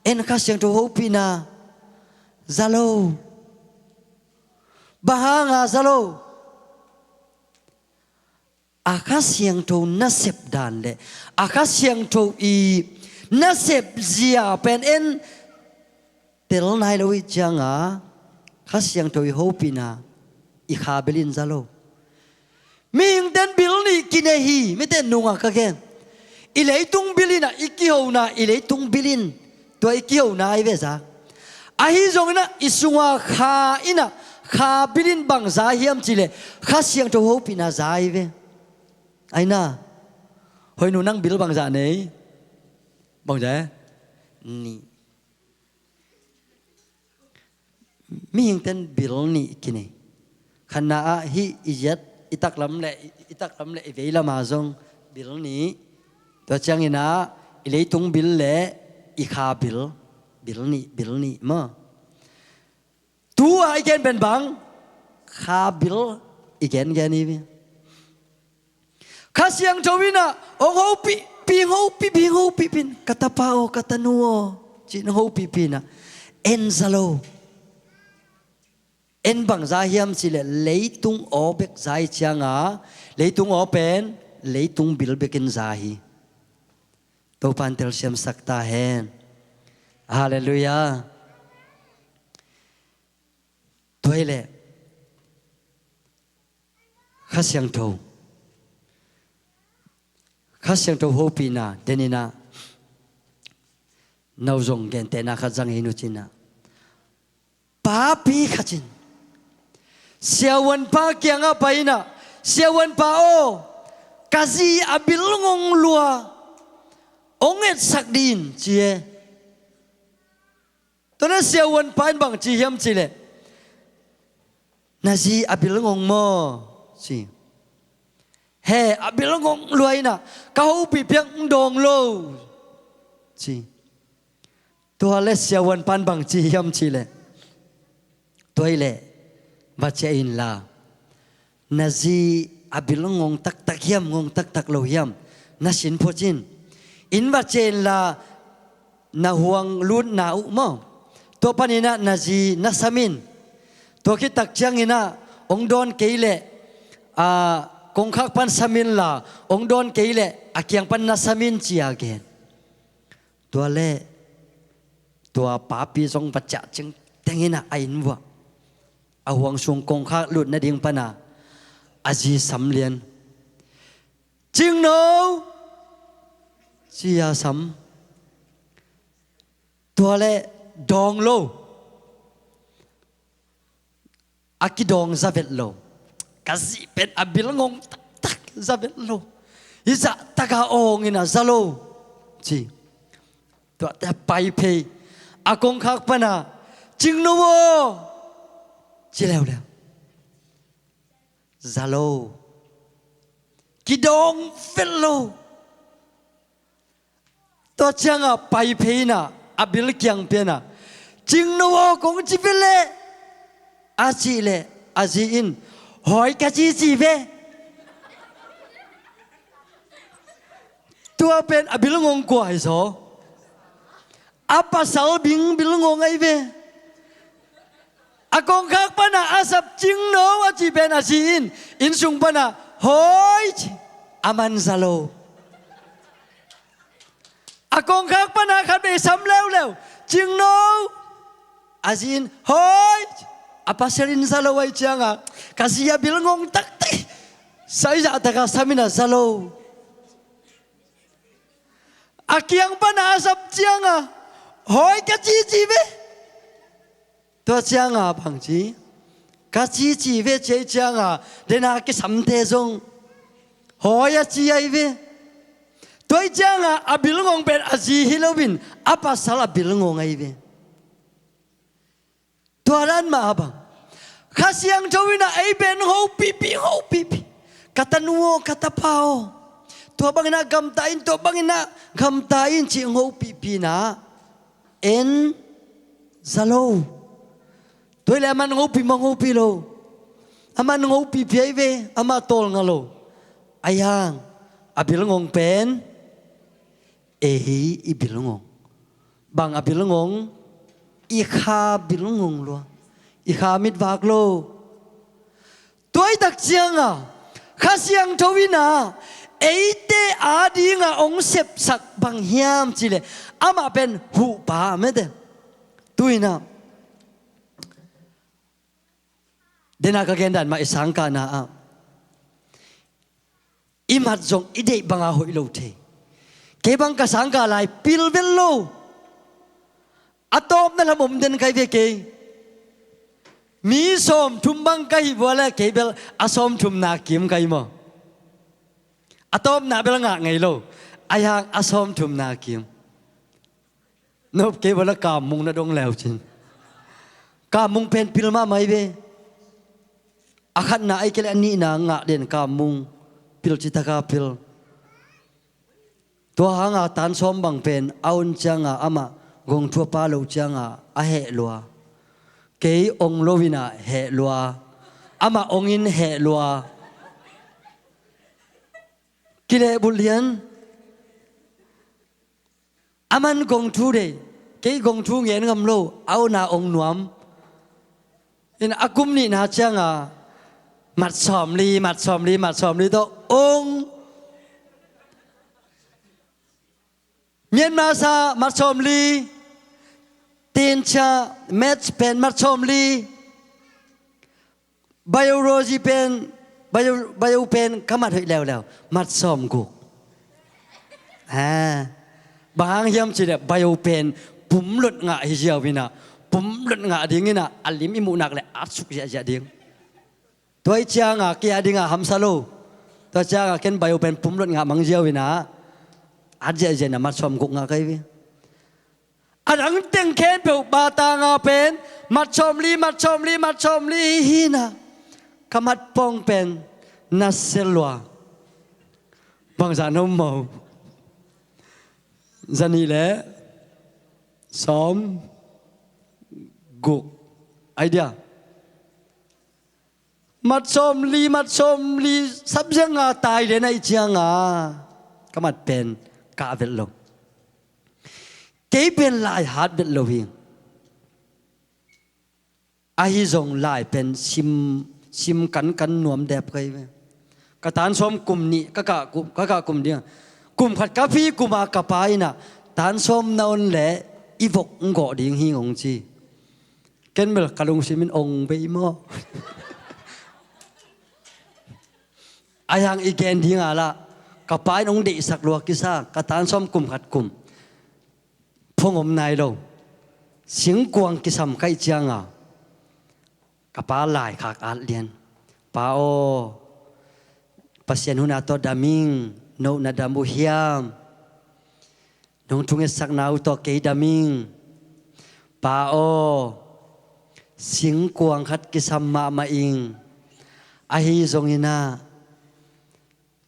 en Kha Siangtho hopihna za lo. Bang hanga za lo? A Kha Siangtho nasep dan le a Kha Siangtho i nasep zia pen en tel nai lo i cianga Kha Siangtho i hopihna i kha bil in za lo. Mihingten bil nih kinei hi, mite nungah ka gen. I leitung bil in ah i kihona, i leitung bil in tua i kihona ahi ve za. Ahi zongin ah i sunga kha in ah kha bil in bang za hiam cihleh Kha Siangtho hopihna za ahi ve. Aina, hoih nu nang bil bang za nei? Bang za? Nih. Mihingten bil nih kinei. Khatna ah hih i ziat, i taklam le i taklam le i veilam ah zong bil nih. Tua ciangin ah i leitung bil le i kha bil, bil nih, bil nih maw. Tua i gen pen bang, kha bil i gengen hi. Kha Siangtho in ah hong hopih, hong hopih, hong hopih pin, ka tapa aw, ka tanu aw, ci-in hong hopih pin ah en za lo. En bang za hiam cihleh leitung aw bek za hi cianga leitung aw pen leitung bil bekin za hi. Topan telsiamsak ta hen. Halleluiah. Tua hileh Kha Siangtho, Kha Siangtho hopihna deninah nau zong gentehna khat zang hi nucinah, papi khat in siavuanpa kiangah pai inah, siavuanpa aw, ka zi a bil ngong lua, hong etsak dih in ci e. Tuanah siavuanpa in bang ci hiam cihleh, na zi a bil ngong maw ci. He, a bil ngong lua inah ka hopih piak dawng lo ci. Tua le siavuanpa in bang ci hiam cihleh, tua hileh va ciah inla, na zi a bil ngong taktak hiam, ngong taktak lo hiam, na sin phuacin in va ciah inla, na huang lutna uh maw, tua paninah na zi na sam in. Tua khittak cianginah hong dawn kei leh, a, kongkhak pan sam inla, hong dawn kei leh a kiang pan na sam in ci-a gen. Tua le tua papi zong va ciah cingteng inah a inn vuah, a huang sung kongkhak lut nading pana a zi sam lian. Cingno ci-a sam. Tua le dawng lo. A kidawng zavet lo. Ka zi pen a bil ngong taktak zavet lo. Hih zahtaka awng inah za lo ci. Tuate a pai phei. A kongkhak pana, "Cingno aw," ci leuleu. Za lo. Kidawng vet lo. Tua cianga pai phei inah a bil kiang pianah, "Cingno aw, kong ci vet leh," a cih leh a zi in, "Hawi ka ci ci ve." Tua pen a bil ngong kua hi zaw? A pasal bing bil ngong ahi ve. A kongkhak pana a sap, "Cingno," a cih pen a zi in, inn sung pana, "Hawi," ci, a man za lo. A kongkhak pana khat vei sam leuleu, "Cingno," a zi in, "Hawi," ci, a pasal in za lo ahi cianga, "Ka zi a bil ngong taktak hi," sai zahtaka sam inah za lo. A kiang pana a sap cianga, "Hawi ka ci ci ve." Tua cianga bang ci, "Ka ci ci ve," ci ahi cianga dena kisamte zong, "Hawi," a ci ahi ve. Tua ahi cianga a bil ngong pen a zi hi loin a pasal a bil ngong ahi ve. Tua dan mah a bang, Kha Siangtho in ah ei pen hopihpih, hopihpih. Ka tanu aw, ka tapa aw, tua bangin ah gamta in, tua bangin ah gamta in, cih hopihpih in ah en za lo. Tua hi leh aman hopih mah hopih lo. Aman hopihpih ahi ve, amah tawlnga lo. Ahi hang a bilngong pen ei i bilngong. Bang a bilngong? I kha bilngong lua. I kha mitvak lo. Tua i tak ciangah Kha Siangtho in ah eite adingah hong sepsak bang hiam cih leh amah pen huhpa mete. Tu in ah, dena ka gendan mah i sangkahna ah i mat zong i deih banga hoih lo thei. Kei bang ka sangkah lai pil vet lo. A tawpna lam om den ka hi ve kei. Mi sawmthum bang ka hih vua leh kei bel a sawmthumna kim ka hi maw. A tawpna bel ngah ngei lo. Ahi hang a sawmthumna kim. Nop kei vua leh kammung na dong leu cin. Kammung pen pil mahmah hi ve. A khatna ahih kei leh a nihna ngah den kammung. Pil citaka pil. Tua hanga tan sawm bang pen a on cianga amah gongthu a pha lo cianga a heh lua. Kei ong lo in ah heh lua. Amah ong in heh lua. Kilehbulh lian. Aman gongthu deih, kei gongthu ngen ngam lo, a ona ong nuam. In a kum nihna cianga mat sawmli, mat sawmli, mat sawmli tawh ong. Myanmar sa mat sawmli, tincha match pen mat sawmli. Biology pen, bio, bio pen ka mat hoih leuleu, mat sawmguk. Ha. Bang hang hiam cih leh bio pen pumlot ngah hi ziau in ah, pumlot ngah ding in ah, a lim i muh nak leh at suk ziahziah ding. Tua i cianga kei a dinga hamsa lo. Tua cianga ken bio pen pumlot ngah mang ziau in ah, at ziahziah in ah mat sawmguk ngah ka hi ve. A dang teng khempeuh bata nga pen mat sawmli, mat sawmli, mat sawmli hi in ah, ka mat pong pen na se lua. Bangzah na om maw? Zanih leh sawmguk. Idea. Mat sawmli, mat sawmli, subject nga tai lian ahih cianga ka mat pen kah vet lo. Kei pen lai hat vet lo hi. Ahi zong lai pen sim, sim kankan nuam dep ka hi ve. Ka tan sawm kum nih ka kah kum, ka kah kum ding. Kum khat ka phi kum a ka pa in ah tan sawm na on leh i vok hong gawh ding hi hong ci. Ken bel ka lungsim in ong bei maw? Ahi hang i gen dinga lah ka pa in hong deihsak lua kisa, ka tan sawm kum khat kum. Phong om nai lo. Singkuang kisam ka hih cianga ka pa laikhak at lian. Pa aw, Pasian hun a tawh dam ing, no na dam uh hiam? Nong thungetsakna uh tawh kei dam ing. Pa aw, singkuang khat kisam mahmah ing. Ahi zongin ah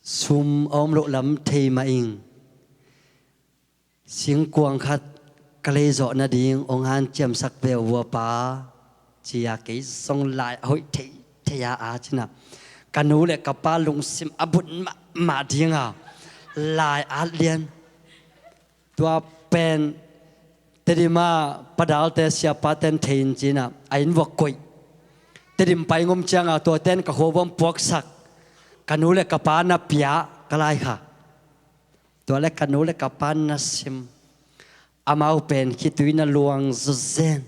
sum a om loh lam thei mah ing. Singkuang khat ka leizawh nading hong hanciamsak ve uh vua pa, ci-a kei zong lai a hoih theithei a at in ah ka nu le ka pa lungsim a bun mahmah dinga lai at lian. Tua pen Tedim ah Pa Dalte siapaten thei in ci-in ah a inn vuah koih. Tedim pai ngom cianga tuate in ka khuavua hong puaksak. Ka nu le ka pa na pia ka laikha. Tua le ka nu le ka pa na sim. Amau pen khitui na luang zawzen.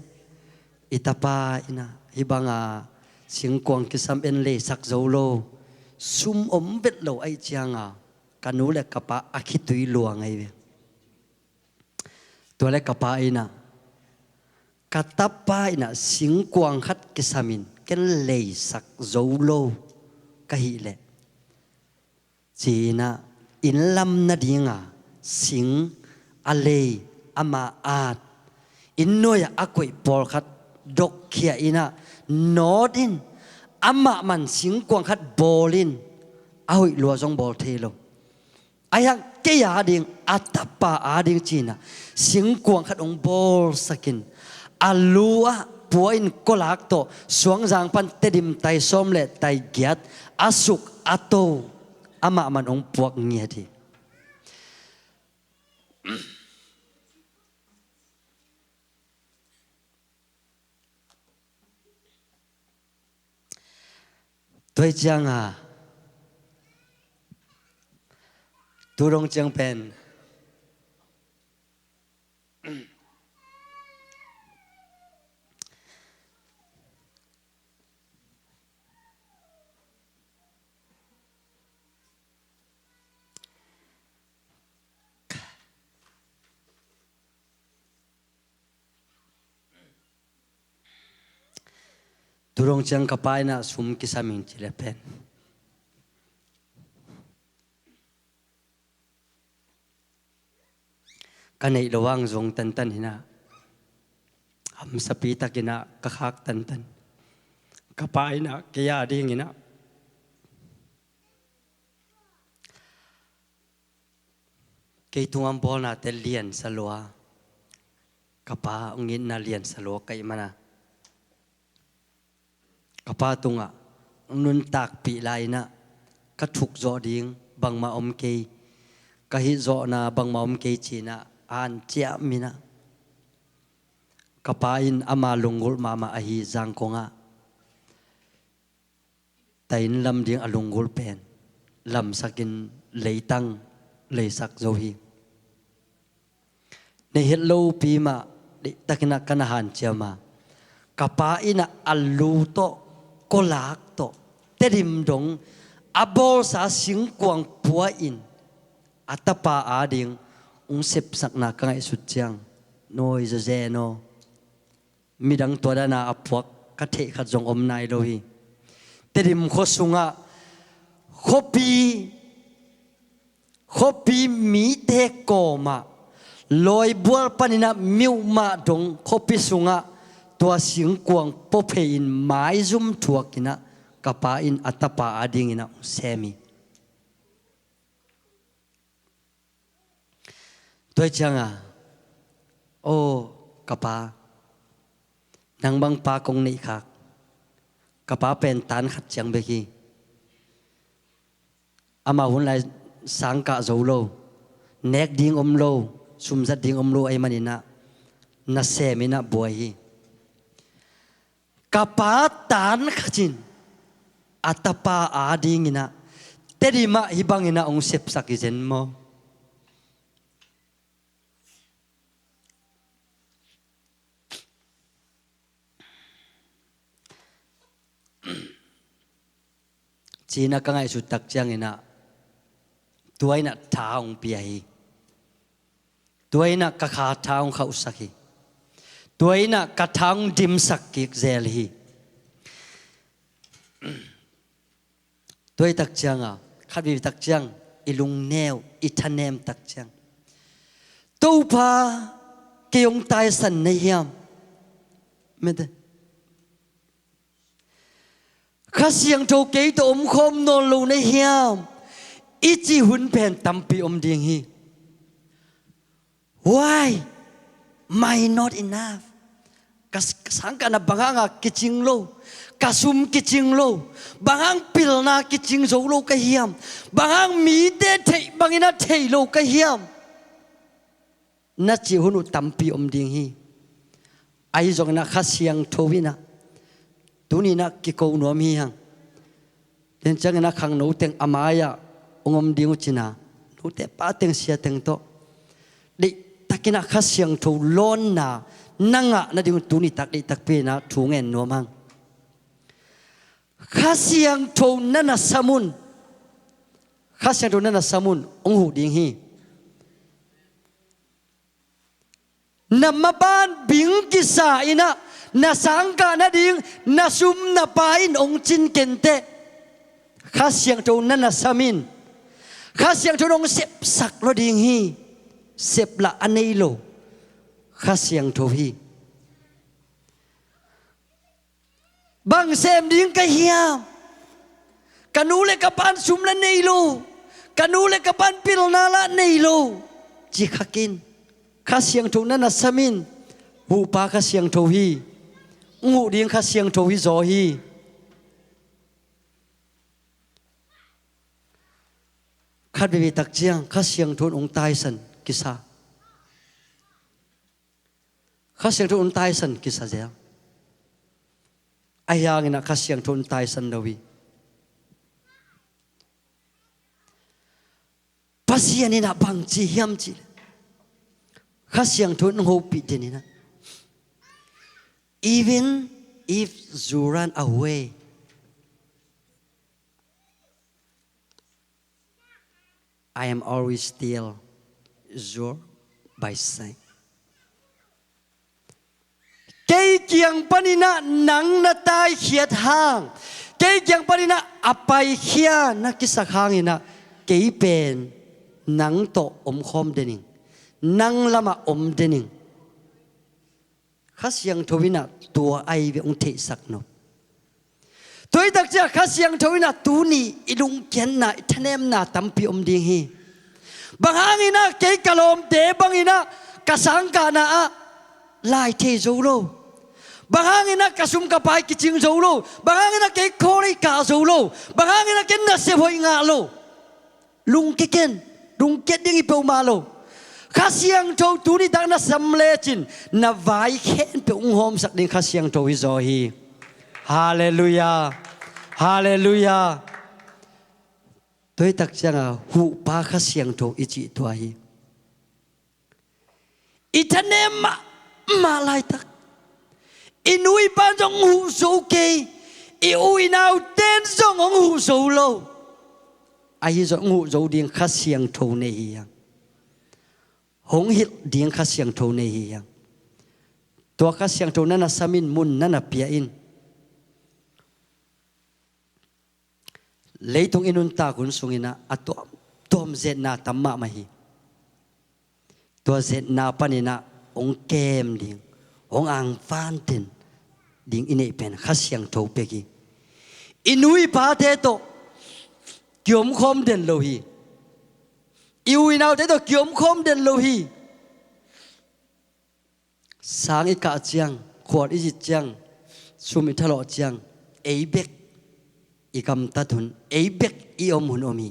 I tapa in ah hih banga singkuang kisam en leisak zo lo, sum om vet lo ahih cianga ka nu le ka pa a khitui luang ahi ve. Tua le ka pa in ah, ka tapa in ah singkuang khat kisam in ken leisak zo lo ka hih leh, ci-in ah inn lam nadinga sing a lei, ama at, inn nuai-ah a koih pawlkhat dokkhia in ah, nawt in, amah man singkuang khat bawl in, a hoih lua zong bawl thei lo. Ahi hang kei a ding, a tapa a ding ci in ah, singkuang khat hong bawlsak in, a lu ah pua in kawlak tawh, Suangzang pan Tedim tai sawm le tai giat a suk a to, amah man hong puak ngiat hi. Tua hi ciang a, tu dong ciang pen, tu dong ciang ka pa in ah sum kisam ing ci le pen, ka neih loh hang zong tantan hi in ah, hamsapi tak in ah ka khak tantan. Ka pa in ah kei a ding in ah, kei tungah bawlnate liansa lua, ka pa hong itna liansa lua ka hih man a, ka pa tungah nuntakpih lai in ah, ka thuk zawh ding bangmah om kei, ka hih zawhna bangmah om kei ci in ah, an ciam in ah, ka pa in ama lunggulh mahmah ahi Zangkong ah, tai inn lam ding a lunggulh pen lamsak in, leitang leisak zo hi. Nei het lopi mah, deihtak in ah ka na hanciam a, ka pa in ah a lu tawh, kawlak tawh, Tedim dong a bawlsa singkuang pua in, a tapa a ding hong sepsakna ka ngaihsut ciang, nawi zawzen aw. Midang tua dan a a puak ka theih khat zong om nai lo hi. Tedim khua sungah khuapi, khuapi mite kawmah, lawibual panin ah miuhmah dong khuapi sungah tua singkuang pua phei in maizum thuak in ah, ka pa in a tapa a ding in ah hong sem hi. Tua hi ciang a, aw ka pa, nang bang pa kong neih khak. Ka pa pen tan khat ciang bek hi. Amah hun lai sang kah zo lo, nek ding om lo, sum zat ding om lo ahih manin ah, nasem in ah buai hi. Ka pa tan khat in a tapa a ding in ah, Tedim ah hih bang in ah hong sepsak hi zen maw? Ci in ah ka ngaihsut tak ciang in ah, tua in ah tha hong pia hi. Tua in ah ka kha tha hong khauhsak hi. Tua in ah ka tha hong dimsak kik zel hi. Tua hi tak ciang a, khat vei tak ciang, i lungneu, i thanem tak ciang, Topa, kei hong taisan na hiam? Mete. Kha Siangtho kei tawh om khawm nawn lo na hiam? I cih hun pen tampi om ding hi. Why? My not enough. Ka, ka sangkahna bang hanga kicing lo, ka sum kicing lo, bang hang pilna kicing zo lo ka hiam? Bang hang mite theih bangin a thei lo ka hiam? Na cih hun uh tampi om ding hi. Ahi zongin ah Kha Siangtho in ah tuni in ah kiko nuam hi hang. Tua ciangin ah khangno teng a mai-ah hong om ding uh cin a, note pa teng sia teng tawh deihtakin ah Kha Siangtho lawnna na ngah nading uh tuni tak deihtakpi in ah thu ngen nuam hang. Kha Siangtho na na sam un, Kha Siangtho na na sam un hong huh ding hi. Na maban bing kisa in ah na sangkah nading na sum na pai in hong cin kenteh. Kha Siangtho na na sam in, Kha Siangtho in hong sepsak lo ding hi. Sep lah a nei lo Kha Siangtho hi. Bang sem ding ka hiam? Ka nu le ka pan sum la nei lo, ka nu le ka pan pilna la nei lo, ci khakin Kha Siangtho na na samin. Huhpa Kha Siangtho hi. Ng huh ding Kha Siangtho hi zaw hi. Khat veve tak ciang Kha Siangtho in ong taisan kisa. Kha Siangtho in ong taisan kisa zel. Ahi hangin ah Kha Siangtho in taisan lo hi. Pasian in ah bang ci hiam cih leh, Kha Siangtho in hopih den in ah, even if you run away, I am always still your by side. Kei kiang panin ah nang na taikhiat hang, kei kiang panin ah a paikhia na kisak hangin ah, kei pen nang tawh omkhawm den ing, nang lamah om den ing. Kha Siangtho in ah tua ahi ve ong theihsak nop. Tua hi tak ciang Kha Siangtho in ah tuni i lungkiatna, i thanemna tampi om ding hi. Bang hangin ah kei ka lawmte bangin ah ka sangkahna ah lai thei zo lo? Bang hangin ah ka sum ka pai kicing zo lo? Bang hangin ah kei khawl ei kah zo lo? Bang hangin ah kei nasep hoih ngah lo? Lungkia ken, lungkiat ding hi peuhmah lo. Kha Siangtho tuni tak na sam lecin na vai khempeuh ong hawmsak ding Kha Siangtho hi zaw hi. Halleluiah. Halleluiah. Tua hi tak ciang a huhpa Kha Siangtho i cih tua hi. I thanem mahmah laitak, i nu i pa zong huh zo kei, i u i naute zong hong huh zo lo. Ahi zong hong huh zo ding Kha Siangtho nei hi hang. Hong hilh ding Kha Siangtho nei hi hang. Tua Kha Siangtho na na samin, mun na na pia in. Leitung i nuntak hun sungin ah a tuamtuam zetna tam mahmah hi. Tua zetna panin ah hong kem ding, hong angvan den ding i neih pen Kha Siangtho pek hi. I nu i pate tawh kiomkhawm den lo hi. I u i naute tawh kiomkhawm den lo hi. Sang i kah ciang, khual i zit ciang, sum i thalawh ciang, ei bek i gamtat hun, ei bek i om hun om hi.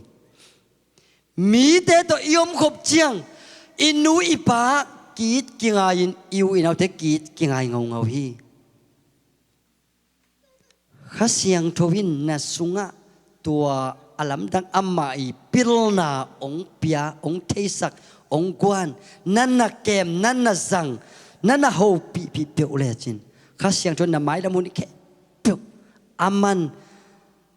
Mite tawh i omkhop ciang, i nu i pa ki-it kingai-in, i u i naute ki-it kingai ngaungau hi. Kha Siangtho in na sungah tua a lamdang amah i pilna hong pia, hong theisak, hong guan, na na kem, na na zang, na na hopihpih peuh lecin, Kha Siangtho in na mailam hun khempeuh a man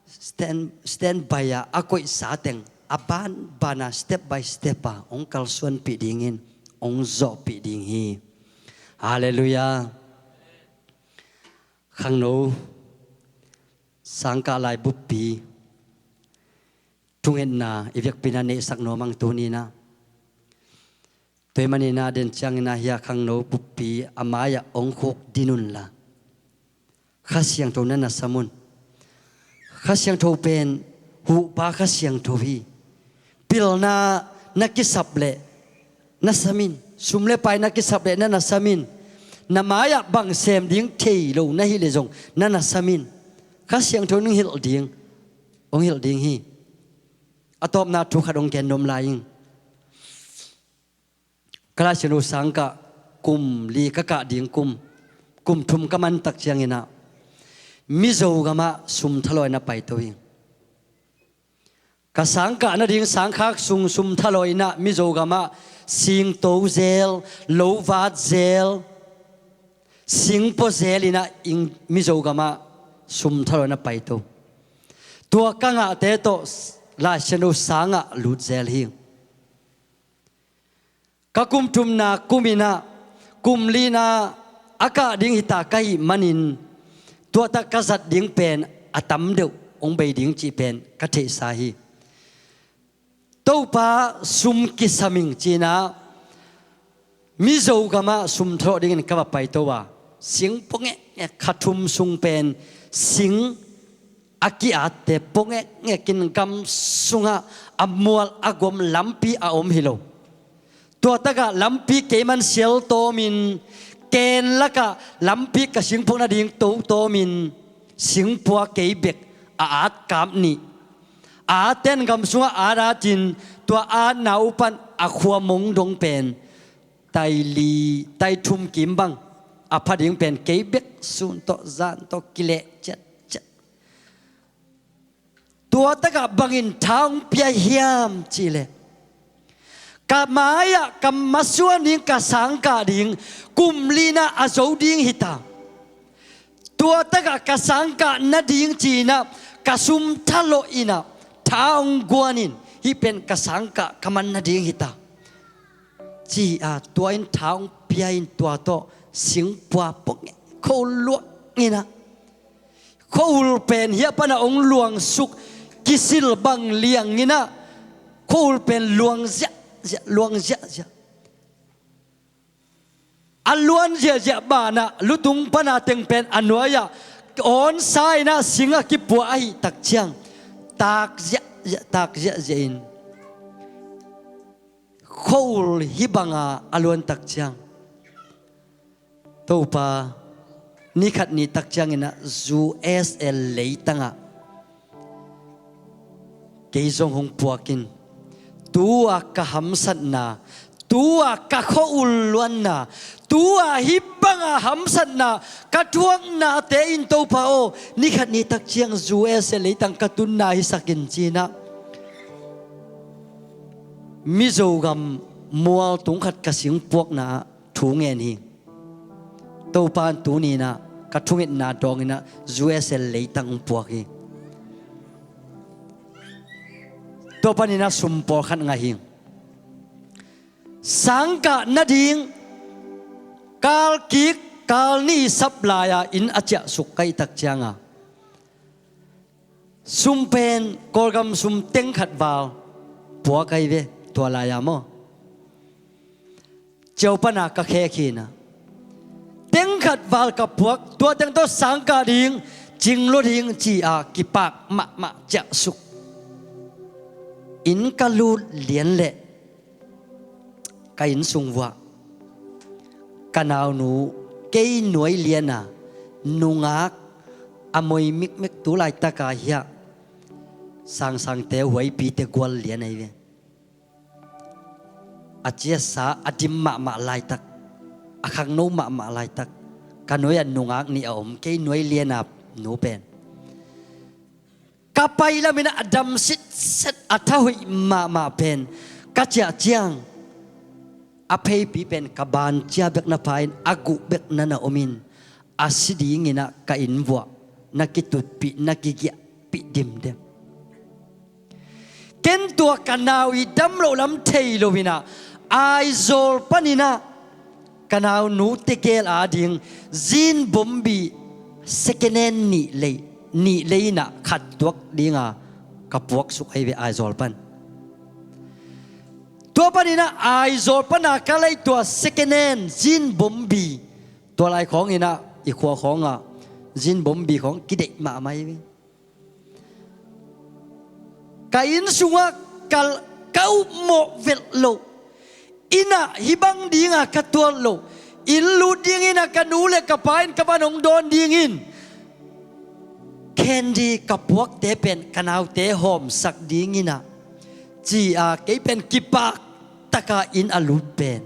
stand, standby a, a koihsa teng a banban a, step by step a hong kalsuanpih dingin hong zawhpih ding hi. Halleluiah. Khangno, sangkah lai buppi thungetna i vekpi-in ah neihsak nuam ing tuni-in ah. Tua ahih manin ah den ciangin ah hih khangno buppi a mai-ah hong khuk din unla, Kha Siangtho na na sam un. Kha Siangtho pen huhpa Kha Siangtho hi. Pilna na kisap leh na sam in. Sum le pai na kisap leh na na sam in. Na mai-ah bang sem ding thei lo na hih leh zong na na sam in. Kha Siangtho in hong hilh ding, hong hilh ding hi. A tawpna thu khat hong gen nuam lai ing. Ka Lai Siangtho sangkah kum li ka kah ding kum, kum thum ka man tak ciangin ah Mizo gamah sum thalawi-in ah paito ing. Ka sangkah nading sangkhak sung sum thalawi-in ah Mizo gamah singto zel, lo vat zel, singpaw zel-in ah ing Mizo gamah sum thalawi-in ah paito. Tua ka ngahte tawh Lai Siangtho sangah lut zel hi. Ka kum thumna kum-in ah kum lina a kah ding hita ka hih manin, tua tak ka zat ding pen a tam deuh hong bei ding cih pen ka theihsa hi. Topa sum kisam ing ci-in ah Mizo gamah sum thalawh dingin ka va paito a, singpaw ngeh kha thum sung pen sing a ki-atte pua ngekngek in gam sungah a mual a gom lampi a om hi lo. Tua takah lampi keiman sial tawmin, ken lakah lampi ka singpuak nading to tawmin, singpua kei bek a at kap nih. A atten gam sungah at atin, tua atna uh pan a khua mong dong pen tai li, tai thum kim bang a pha ding pen kei bek sun tawh zan tawh kileh ciatciat. Tua takah bangin tha hong pia hiam cihleh, ka mai-ah ka masuan ding, ka sangkah ding, kum linah a zo ding hita. Tua takah ka sangkah nading cinah ka sum thalawh inah tha hong guan in, hih pen ka sangkah ka man nading hita, ci-a tua in tha hong pia in, tua tawh singpua pua ngek, khuahul luang inah, khuahul pen hiah panah hong luangsuk, kisil bang liang inah, khuahul pen luang ziahziah, luang ziahziah. A luan ziahziah banah lutung pana teng pen a nuai-ah awnsa inah singah kipua ahih takciang tak ziahziah, tak ziahziah in, khuahul hih banga a luan takciang, Topa, ni khat ni takciang inah U S A leitangah kei zong hong puak in. Tu-a ka hamsatna, tu-a ka khuahul luanna, tu-a hih banga hamsatna ka thuaknate in, Topa aw, ni khat ni takciang U S A leitang ka tunna hisak in cinah Mizogam mual tung khat ka singpuakna thu ngen hi. Topa in tuni inah ka thungetna dawng inah U S A leitang hong puak hi. Tua paninah sum pawlkhat ngah hi. Sangkah nading kalkik, kalni sap lai-a inn a ciahsuk ka hih takcianga, sum pen Kawlgam sum teng khat val puak ahi ve, tua lai-a maw. Ciau pana ka khek hi inah, teng khat val ka puak, tua teng tawh sangkah ding, cing lua ding ci-a kipak mahmah ciahsuk. Inn ka lut lian leh ka inn sung vuah ka naunu, kei nuai liana, nungak a moi mikmek, tu laitaka hiah sangsangte, huaipite gual lian ahi ve. A ciasa a dim mahmah laitak, a khangno mahmah laitak, ka nuai-ah nungak nih a om, kei nuai liana nu pen. Ka pai lamin a dam sitset, a tha hoih mahmah pen ka ciah ciang, a pheipi pen ka ban cia bek na pha in, a guh bek na na om in, a si dinginah ka inn vuah na kitutpih, na kigiahpih dimdem. Ken tua ka nau i dam loh lam thei loinah, Aizawl paninah ka naunu tegel ading jean bombi second hand nih lei, nih lei inah khat tuak dinga ka puaksuk ahi ve Aizawl pan. Tua paninah Aizawl pana ka lei tua second hand jean bombi, tua lai khawnginah i khua khawngah jean bombi khawng kideih mahmah ahi ve. Ka inn sungah ka, ka upmawh velh loh, innah hih bang dinga ka tuat loh, inn lut dinginah ka nu le ka pa in ka van hong dawn dingin, khendi ka puakte pen ka naute hawmsak dinginah, ci-a kei pen kipak taka inn a lut pen,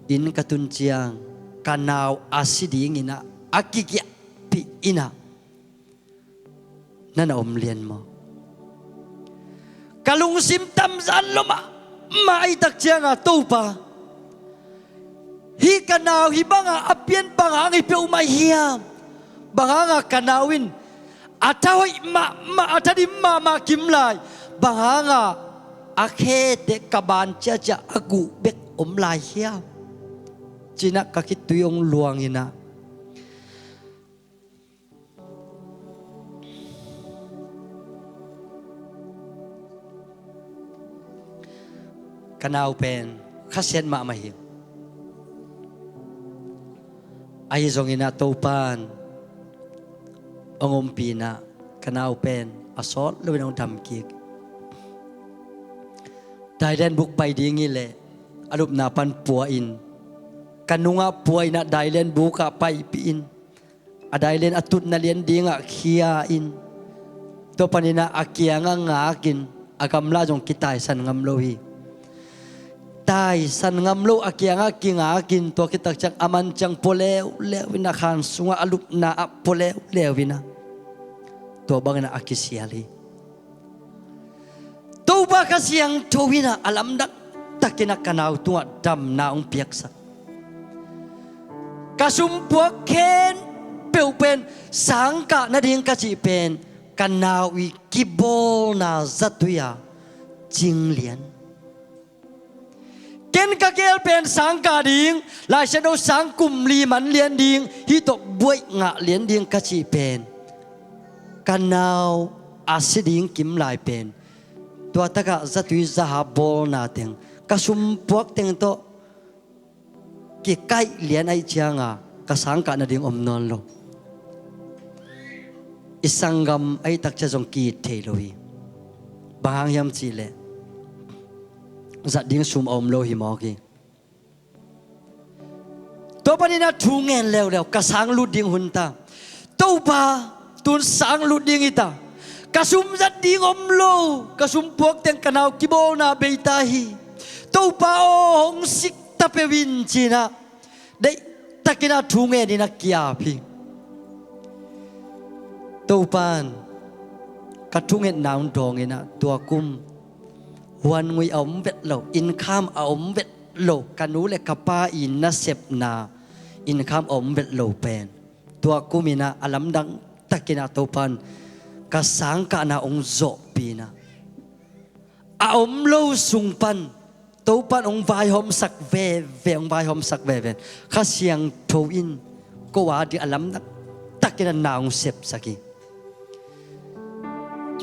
inn ka tun ciang ka nau a si dinginah a kigiahpih innah na na om lian maw? Ka lungsim tamzan lua mahmah ahih tak cianga, Topa, hih ka nau hih banga a pian bang hang hi peuhmah hiam? Bang hanga ka nau in a tha hoih mahmah, a tha dim mahmah kim lai, bang hanga a khete ka ban ciacia a guh bek om lai hiam? Cinah ka khitui hong luanginah, ka nau pen khasiat mahmah hi. Ahi zongin ah Topan hong ompih in ah ka nau pen a sawt loin hong dam kik. Dailen buk pai ding hi leh a lupna pan pua in, ka nungah pua in ah dailen bukah paipih in, a dailen a tutna lian dingah khia in, tua panin ah a kiangah ngakin, a gamla zong kitaisan ngam lo hi. Taisan ngam lo a kiangah kingakin, tua khit tak ciang a man ciang pua leuleu in ah khan sungah a lupna ah pua leuleu in ah tua bangin ah a kisial hi. Topa Kha Siangtho in ah a lamdang takin ah ka nau tungah damna hong piaksak. Ka sumpuak khempeuh pen sangkah nading ka cih pen ka nau i kibawlna zatui-a cing lian. Ken ka gel pen sangkah ding, Lai Siangtho sang kum li man lian ding, hih tawh buaih ngah lian ding ka cih pen ka nau a si ding kim lai pen tua takah zatui zaha bawlna teng, ka sumpuak teng tawh kikaih lian ahih cianga ka sangkah nading om nawn lo. I sanggam ahih tak ciang zong ki-it thei lo hi. Bang hang hiam cih leh zat ding sum a om lo hi mawk hi. Tua panin ah thu ngen leuleu, ka sang lut ding hun ta. Topa, tun sang lut ding hi ta. Ka sum zat ding om lo, ka sumpuak teng ka nau kibawlna bei ta hi. Topa aw, hong sik ta peuh in, ci-in ah deih takin ah thu ngenin ah ki-ap hi. Topan ka thungetna hong dawngin ah tua kum huan ngui a om vet lo, innkham a om vet lo, ka nu le ka pa i nasepna innkham a om vet lo pen tua kumin ah a lamdang takin ah Topan ka sangkahna hong zawhpih in ah a om lo sung pan Topan hong vaihawmsak veve, hong vaihawmsak veve. Kha Siangtho in ko a ding a lamdang takin ah na hong sepsak hi.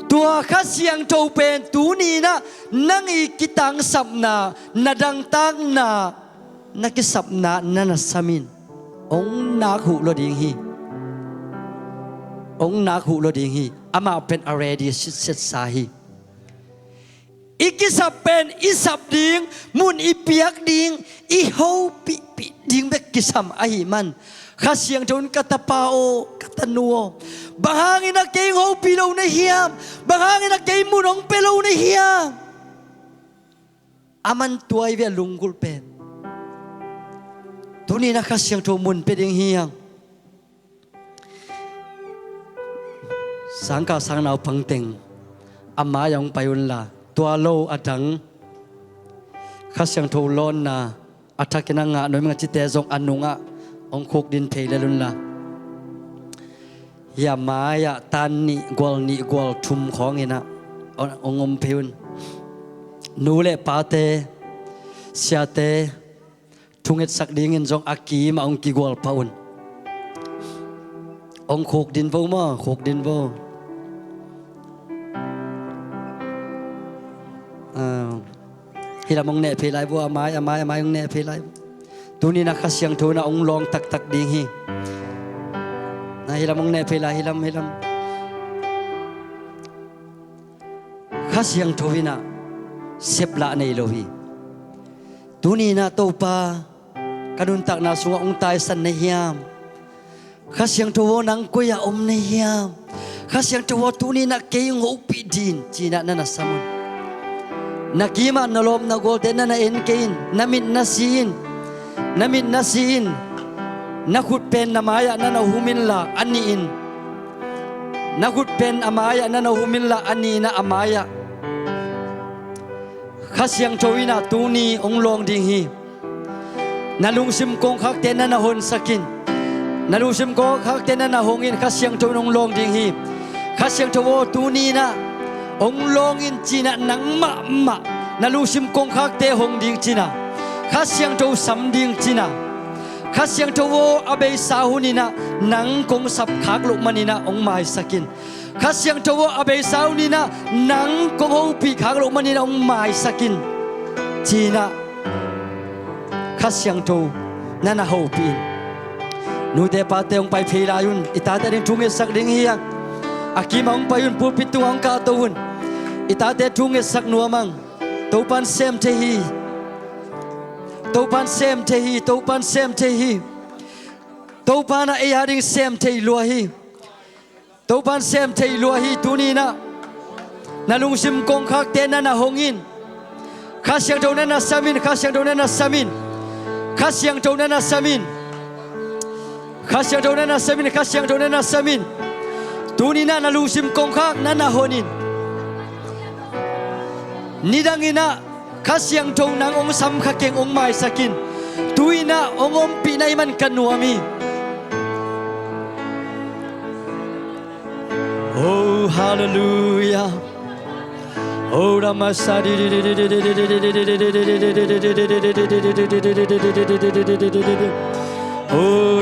Tua Kha Siangtho pen tuni-in ah nang i kitangsapna, na dangtakna, na kisapna na na sam in. Hong nak huh lo ding hi. Hong nak huh lo ding hi. Amah pen a ready sitsetsa hi. I kisap pen i sap ding, mun i piak ding, i hopihpih ding bek kisam ahih man Kha Siangtho in ka tapa aw, ka tanu aw, bang hangin ah kei hong hopih lo na hiam? Bang hangin ah kei mun hong pia lo na hiam? A man tua i ve a lunggulh pen tuni-in ah Kha Siangtho mun pia ding hi hang. Sangkah sang naupang teng a mai-ah hong pai unla, tua lo a dang Kha Siangtho lawnna a thakin a ngah nuam ing a cite zong a nungah hong khukdin phei lel unla. Hih a mai-ah tan nih gual, nih gual thum khawngin ah hong om phei un. Nu le pate, siate, thungetsak dingin zong a kimah hong kigual pah un. Hong khukdin vo maw, khukdin vo. Ah, hih lam hong neh phei lai vo, a mai, a mai, a mai hong neh phei lai. Tuni-in ah Kha Siangtho in ah hong lawng taktak ding hi. Na hih lam hong neh phei lai, hih lam, hih lam. Kha Siangtho in ah seplah nei lo hi. Tuni-in ah Topa, ka nuntakna sungah hong taisan na hiam? Kha Siangtho aw, nang koi-ah om na hiam? Kha Siangtho aw, tuni-in ah kei hong hopih ding in, ci-in ah na na sam un. Na kimah na lawm na gualte na na en kei in, na mit na si in, na mit na si in. Na khut pen na mai-ah na na hum inla, a nih in. Na khut pen a mai-ah na na hum inla, a nih in ah a mai-ah. Kha Siangtho in ah tuni hong lawng ding hi. Na lungsim kongkhakte na na honsak in. Na lungsim kongkhakte na na hong in, Kha Siangtho in hong lawng ding hi. Kha Siangtho aw, tuni-in ah hong lawng in, ci-in ah nang mahmah na lungsim kongkhakte hong ding ci-in ah, Kha Siangtho sam ding ci-in ah, Kha Siangtho aw, a beisa hunin ah nang kong sapkhak loh manin ah hong maisak in. Kha Siangtho aw, a beisa hunin ah nang kong hopih khak loh manin ah hong maisak in, ci-in ah Kha Siangtho na na hopih in. Nute pate hong pai phei lai un. I tate ading thu ngetsak ding hi hang. A kimah hong pai un, pulpit tungah hong kahto un. I tate thu ngetsak nuam hang. Topan sem thei hi. Topan sem thei hi. Topan sem thei hi. Topan a ei ading sem thei lua hi. Topan sem thei lua hi. Tuni inah na lungsim kongkhakte na na hong in. Kha Siangtho na na sam in. Kha Siangtho na na sam in. Kha Siangtho na na sam in. Kha Siangtho na na sam in. Kha Siangtho na na sam in. Tuni inah na lungsim kongkhak na na hon in. Nidang inah Kha Siangtho nang hong sam kha keng, hong maisak in. Tu inah hong ompih na hih man ka nuam hi. Oh, hallelujah. Oh, Ramasadi. Oh,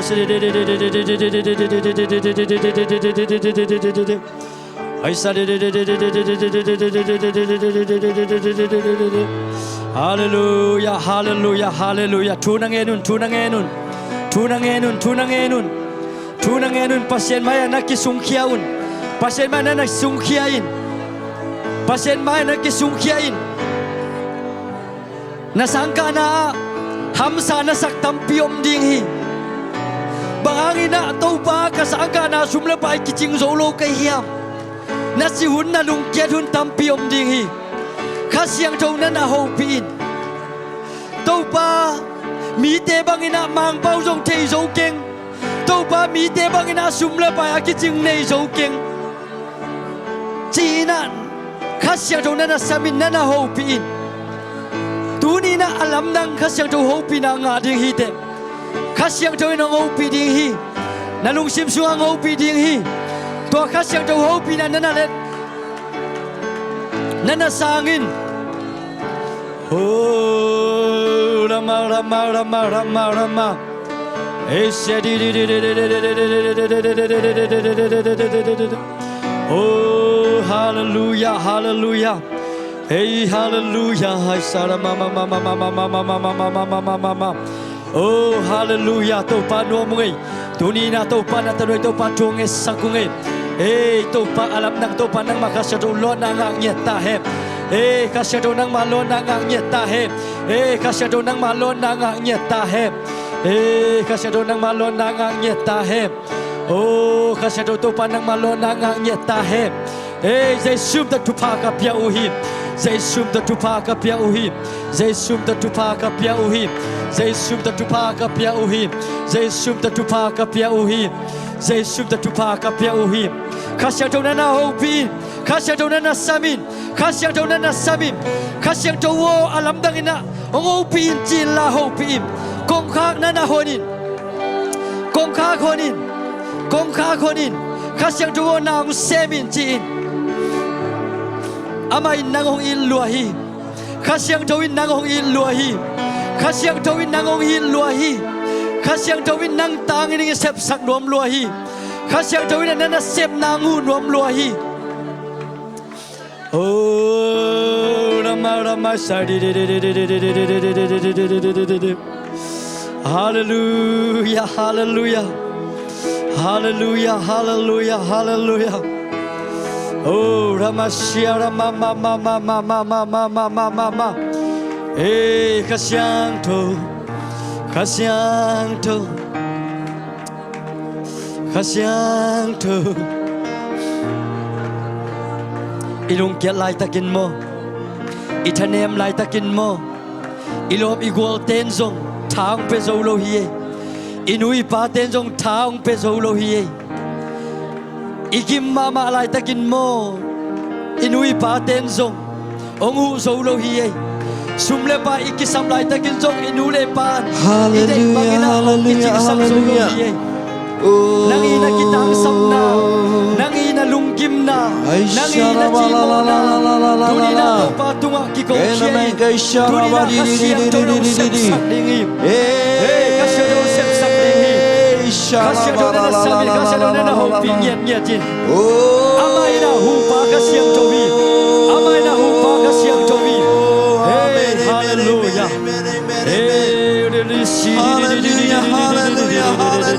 Halleluia, halleluia, halleluia. Thu na ngen un, thu na ngen un. Thu na ngen un, thu na ngen un. Thu na ngen un, Pasian mai-ah na kisungkhia un. Pasian mai-ah na na sungkhia in. Pasian mai-ah na kisungkhia in. Na sangkahna ah hamsa na sak tampi om ding hi. Bang hangin ah Topa ka sangkahna sum le pai kicing zo lo ka hiam? Na cih hun, na lungkiat hun tampi om ding hi. Kha Siangtho na na hopih in. Topa, mite bangin ah Mangpau zong thei zo keng. Topa, mite bangin ah sum le pai a kicing nei zo keng, ci-in ah Kha Siangtho na na sam in, na na hopih in. Tuni inah a lamdang Kha Siangtho hopihna ngah ding hi teh. Kha Siangtho in hong hopih ding hi. Na lungsim sungah hong hopih ding hi. Tua Kha Siangtho hopihna na na let, na na sang in. Oh, Rama, Rama, Rama, Rama, Rama. Ei, sia, di, di, di. Oh, hallelujah, hallelujah. Ei, hallelujah. Hai, sa, ra, ma, ma, ma. Oh, hallelujah. Topa nuam ung ei. Tuni inah Topa na tanu ei, Topa thu ngetsak ung ei. Ei, Topa a lamdang Topa nangmah Kha Siangtho lawhna ngah ngiat ta hen. Ei, Kha Siangtho nangmah lawhna ngah ngiat ta hen. Ei, Kha Siangtho nangmah lawhna ngah ngiat ta hen. Ei, Kha Siangtho nangmah lawhna ngah ngiat ta hen. Oh, Kha Siangtho Topa nangmah lawhna ngah ngiat ta hen. Ei, Jesu min tawh thupha ka pia uh hi. Jesu min tawh thupha ka pia uh hi. Jesu min tawh thupha ka pia uh hi. Jesu min tawh thupha ka pia uh hi. Jesu min tawh thupha ka pia uh hi. Jesu min tawh thupha ka pia uh hi. Kha Siangtho na na hopih in. Kha Siangtho na na sam in. Kha Siangtho na na sam in. Kha Siangtho aw, a lamdang inah hong hopih in, ci-in la hopih in. Kongkhak na na hon in. Kongkhak hon in. Kongkhak hon in. Kha Siangtho aw, na hong sem in, ci-in. Amah in nang hong it lua hi. Kha Siangtho in nang hong it lua hi. Kha Siangtho in nang hong it lua hi. Kha Siangtho in nang tangin hong sepsak nuam lua hi. Kha Siangtho in a na nasepna hong huh nuam lua hi. Oh, Rama, Rama, sa, di, di. Hallelujah, hallelujah. Hallelujah, hallelujah, hallelujah. Oh, Rama, sia, Rama, ma, ma. Eh, Kha Siangtho, Kha Siangtho. Kha Siangtho. I lungkiat laitakin maw, i thanem laitakin maw, i lawm i gualten zong tha hong pia zo lo hi ei. I nu i paten zong tha hong pia zo lo hi ei. I gim mahmah laitakin maw, i nu i paten zong hong huh zo lo hi ei. Sum le pai i kisam laitakin zong i nu le pa'n i deih bangin ah hong kicingsak zo lo hi ei. Nang i na kitangsapna, nang i na lunggimna, nang i na cihmawhna, tuni inah Topa tungah kikokhia in. Tuni inah Kha Siangtho in hong sepsak ding hi. Kha Siangtho hong sepsak ding hi. Kha Siangtho na na sam in, Kha Siangtho na na hopih ngiatngiat in. Amah in a huhpa Kha Siangtho hi. Amah in a huhpa Kha Siangtho hi. Hallelujah. Hallelujah, hallelujah, hallelujah.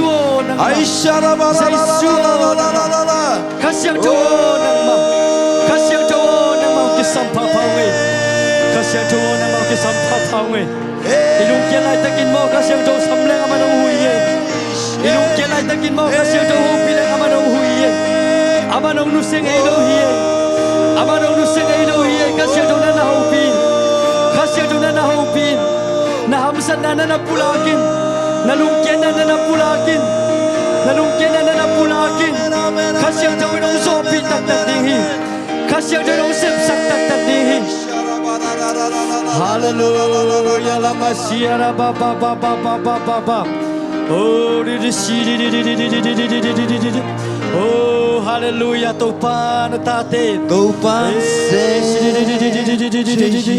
Jesu aw nangmah. Jesu aw nangmah. Kha Siangtho aw nangmah. Kha Siangtho aw nangmah hong kisam phapha ung ei. Kha Siangtho aw nangmah hong kisam phapha ung ei. I lungkiat laitakin maw Kha Siangtho sam leng aman hong hui ei. I lungkiat laitakin maw Kha Siangtho hopih leng aman hong hui ei. Aman hong nusia ngei lo hi ei. Aman hong nusia ngei lo hi ei. Kha Siangtho na na hopih in. Kha Siangtho na na hopih in. Na hamsatna na na pulak in. Na lungkiatna na na pulak in. Na lungkiatna na na pulak in. Kha Siangtho in hong zawhpih taktak ding hi. Kha Siangtho in hong sepsak taktak ding hi. Halleluia. Lama siara ba ba ba. Oh, di di si di di di di di di di di di di di di. Oh, halleluia. Topa na tate. Topa. Eh, si di di di di di di di di di di.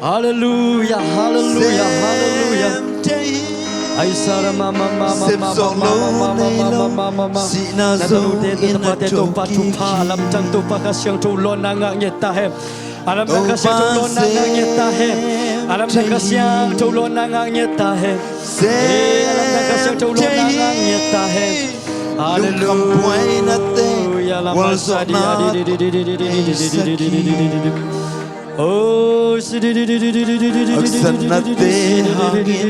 Halleluia, halleluia, halleluia. Ai sara mama mama mama mama mama mama mama. Na tanute na tapate Topa thupha a lamdang Topa Kha Siangtho lawnna ngah ngiat ta hen. A lamdang Kha Siangtho lawnna ngah ngiat ta hen. A lamdang Kha Siangtho lawnna ngah ngiat ta hen. Eh, a lamdang Kha Siangtho lawnna ngah ngiat ta hen. Halleluia. Lama sa di a di di di di di di di di di di di di. Oh, si di di di di di di di di di di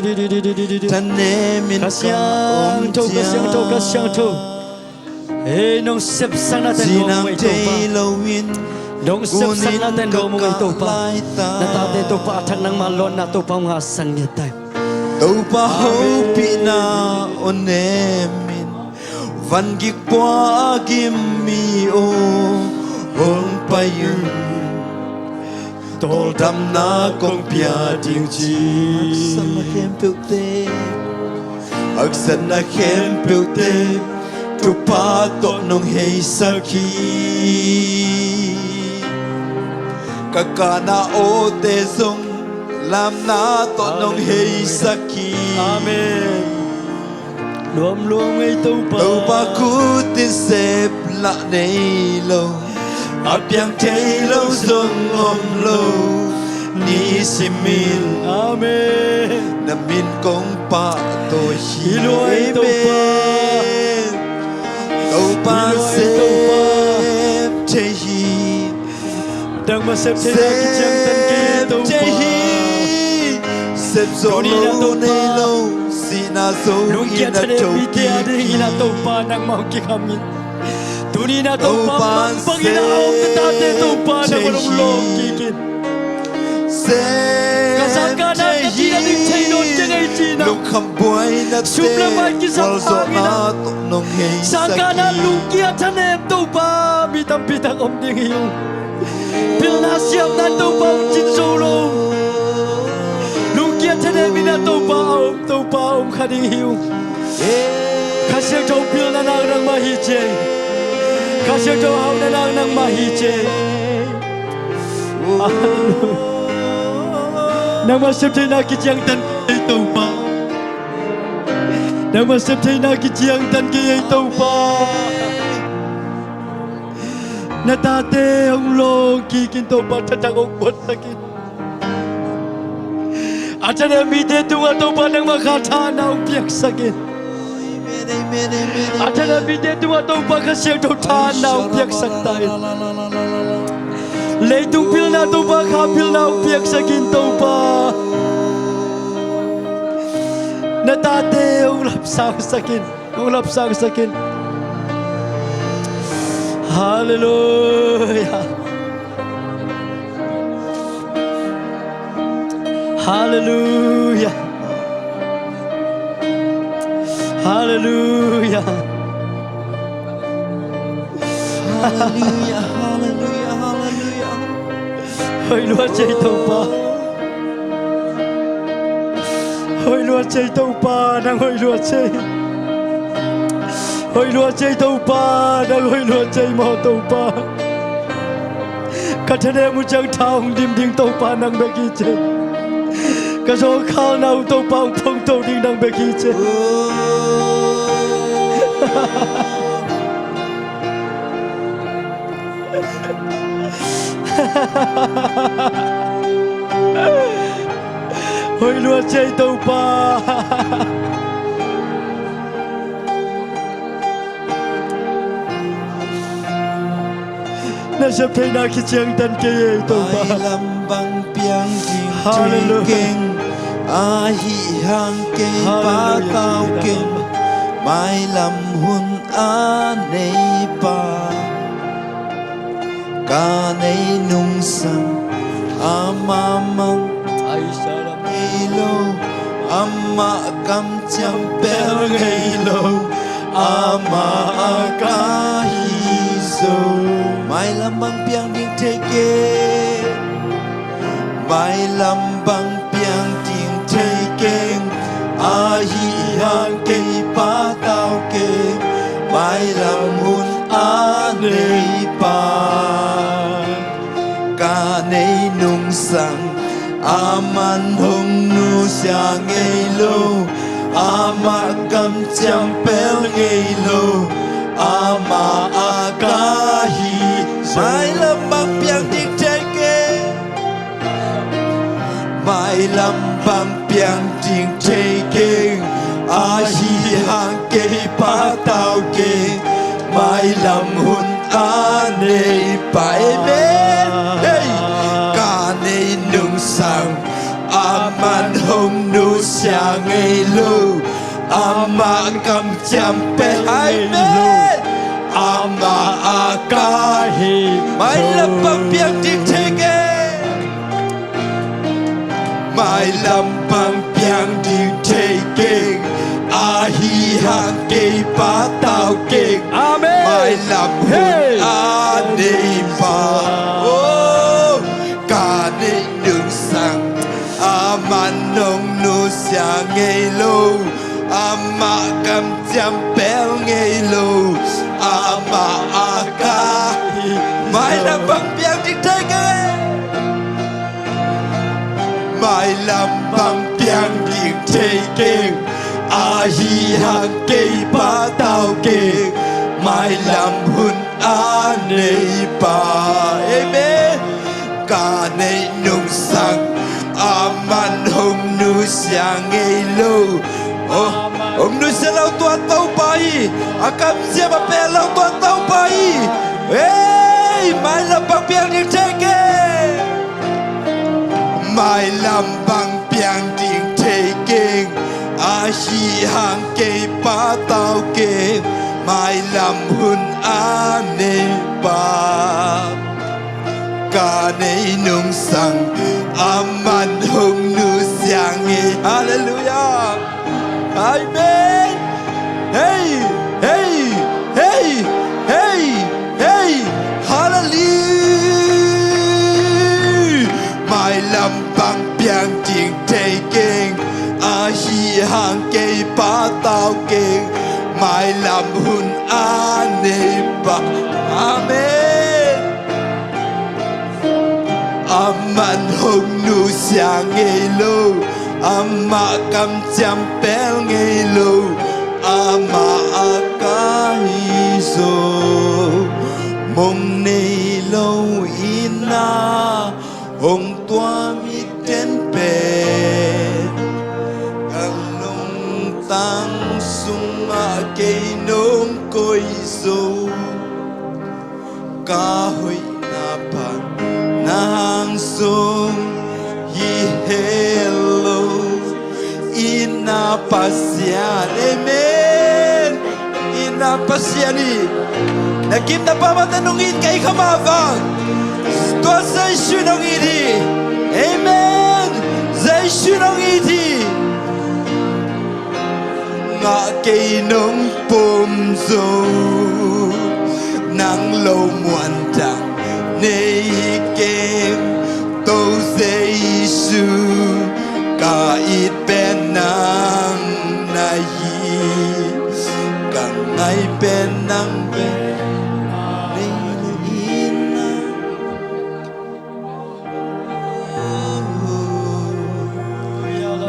di di di di di. Haksatnate hangin thanemin ka om ciang. Kha Siangtho, Kha Siangtho. Ei, nong sepsakna ten nuam ung ei Topa. Nong sepsakna ten nuam ung ei Topa. Na tate Topa a thak nangma lawnna Topa hong ngahsak ngiat ta hen. Topa hopihna aw nemin. Van gik pua a gim mi aw hong pai un. Tawldamna kong pia ding ci. Haksatna khempeuhte. Haksatna khempeuhte. Thupha tawh nong heisak hi. Ka kana awte zong lamna tawh nong heisak hi. Amen. Nuam lua ung ei Topa. Topa khut in sep lah nei lo. A piang thei lo zong om lo. Ni simin. Amen. Na min kong pahtawi hi. Hi lua ei Topa. Topa sep thei hi. Nangmah sep theihna kiciangtan kei ei Topa. Tuni-in ah Topa, lungkia thanem mite a dingin ah Topa nangmah hong kikham in. Tuni-in ah Topa, mangbangin ah a om na tate Topa nangmah hong lawng kik in. Ka sangkahna ka cih a ding thei nawn keng ei cih na. Sum le pai kisam hangin ah sangkahna lungkia thanem Topa mi tampi tak om ding hi ung. Pilna siamna in Topa hong cin zo lo. Lungkia thanem in ah Topa a om, Topa a om kha ding hi ung. Kha Siangtho pilna nak nangmah hi ci ei. Kha Siangtho hauhna nak nangmah hi ci ei. Nangmah sep theihna kiciangtan kei ei Topa. Nangmah sep theihna kiciangtan kei ei Topa. Na tate hong lawng kik in Topa, thatang hong puaksak in. A thanem mite tungah Topa nangmah kha thahatna hong piaksak in. A thanem mite tungah Topa Kha Siangtho thahatna hong piaksak ta in. Leitung pilna Topa kha pilna hong piaksak in Topa. Na tate hong lapsangsak in. Hong lapsangsak in. Halleluia. Halleluia. Halleluia. Halleluia, halleluia, halleluia. Hoih lua cei Topa. Hoih lua cei Topa, nang hoih lua cei. Hoih lua cei Topa, nang hoih lua cei maw Topa. Ka thanem uh ciang tha hong dim ding Topa nang bek hi cei. Ka zawngkhalna uh Topa hong phongto ding nang bek hi cei. Hoih lua cei Topa. Na septheihna khiciangtan kei ei Topa. Mailam bang piang ding thei keng, ahi hang kei patau keng. Mailam hun a neipa, ka nei nungsang, amah man ngei lo, amah kamciam pel ngei lo, amah a ka hi zo. Mailam bang piang ding thei keng, mailam bang piang ding thei keng, ahi hang kei patau keng, mailam hun a neipa. Ka nei nungsang, aman hong nusia ngei lo, amah kamciam pel ngei lo, amah a ka hi. Mailam bang piang ding thei keng, mailam bang piang ding thei keng, ahi hang kei patau keng, mailam hun a neipa. Amen. Hey, ka nei nungsang, aman hong nusia ngei lo, amah kamciam pel ngei lo, amah a ka hi. Mailam bang piang ding thei keng, mailam bang piang ding thei keng, ahi hang kei patau keng. Amen. Mailam hun a neipa. Oh, ka nei nungsang, aman hong nusia ngei lo, amah kamciam pel ngei lo, amah a ka hi. Mailam bang piang ding thei keng, mailam bang piang ding thei keng, ahi hang kei patau keng, mailam hun a neipa. Amen. Ka nei nungsang, aman hong nusia ngei lo. Oh, hong nusia lo tua Topa hi. A kamciam a pel lo tua Topa hi. Hey, mailam bang piang ding thei keng, mailam bang piang ding thei keng, ahi hang kei patau keng, mailam hun a neipa. Ka nei nungsang, aman hong nusia ngei. Halleluia. Amen. Hey, hey, hey, hey, hey. Halleluia. Mailam bang piang ding thei keng, ahi hang kei patau keng, mailam hun a neipa. Amen. Aman hong nusia ngei lo, amah kamciam pel ngei lo, amah a ka hi zo. Mong nei lo in a hong tuam i ten pen, ka lungtang sungah kei nong koih zo. Ka hoihna pan nang sung hi hel lo, i na Pasian. Amen. I na Pasian hi. Na kim na pam a te nong it kei kha mah vang, tua Jesu in hong it hi. Amen. Jesu nong it hi. Ngah kei nong pom zo, nang lo muan dang nei keng. To Jesu, ka it pen nang na hi, ka ngai pen nang pen nei na hi.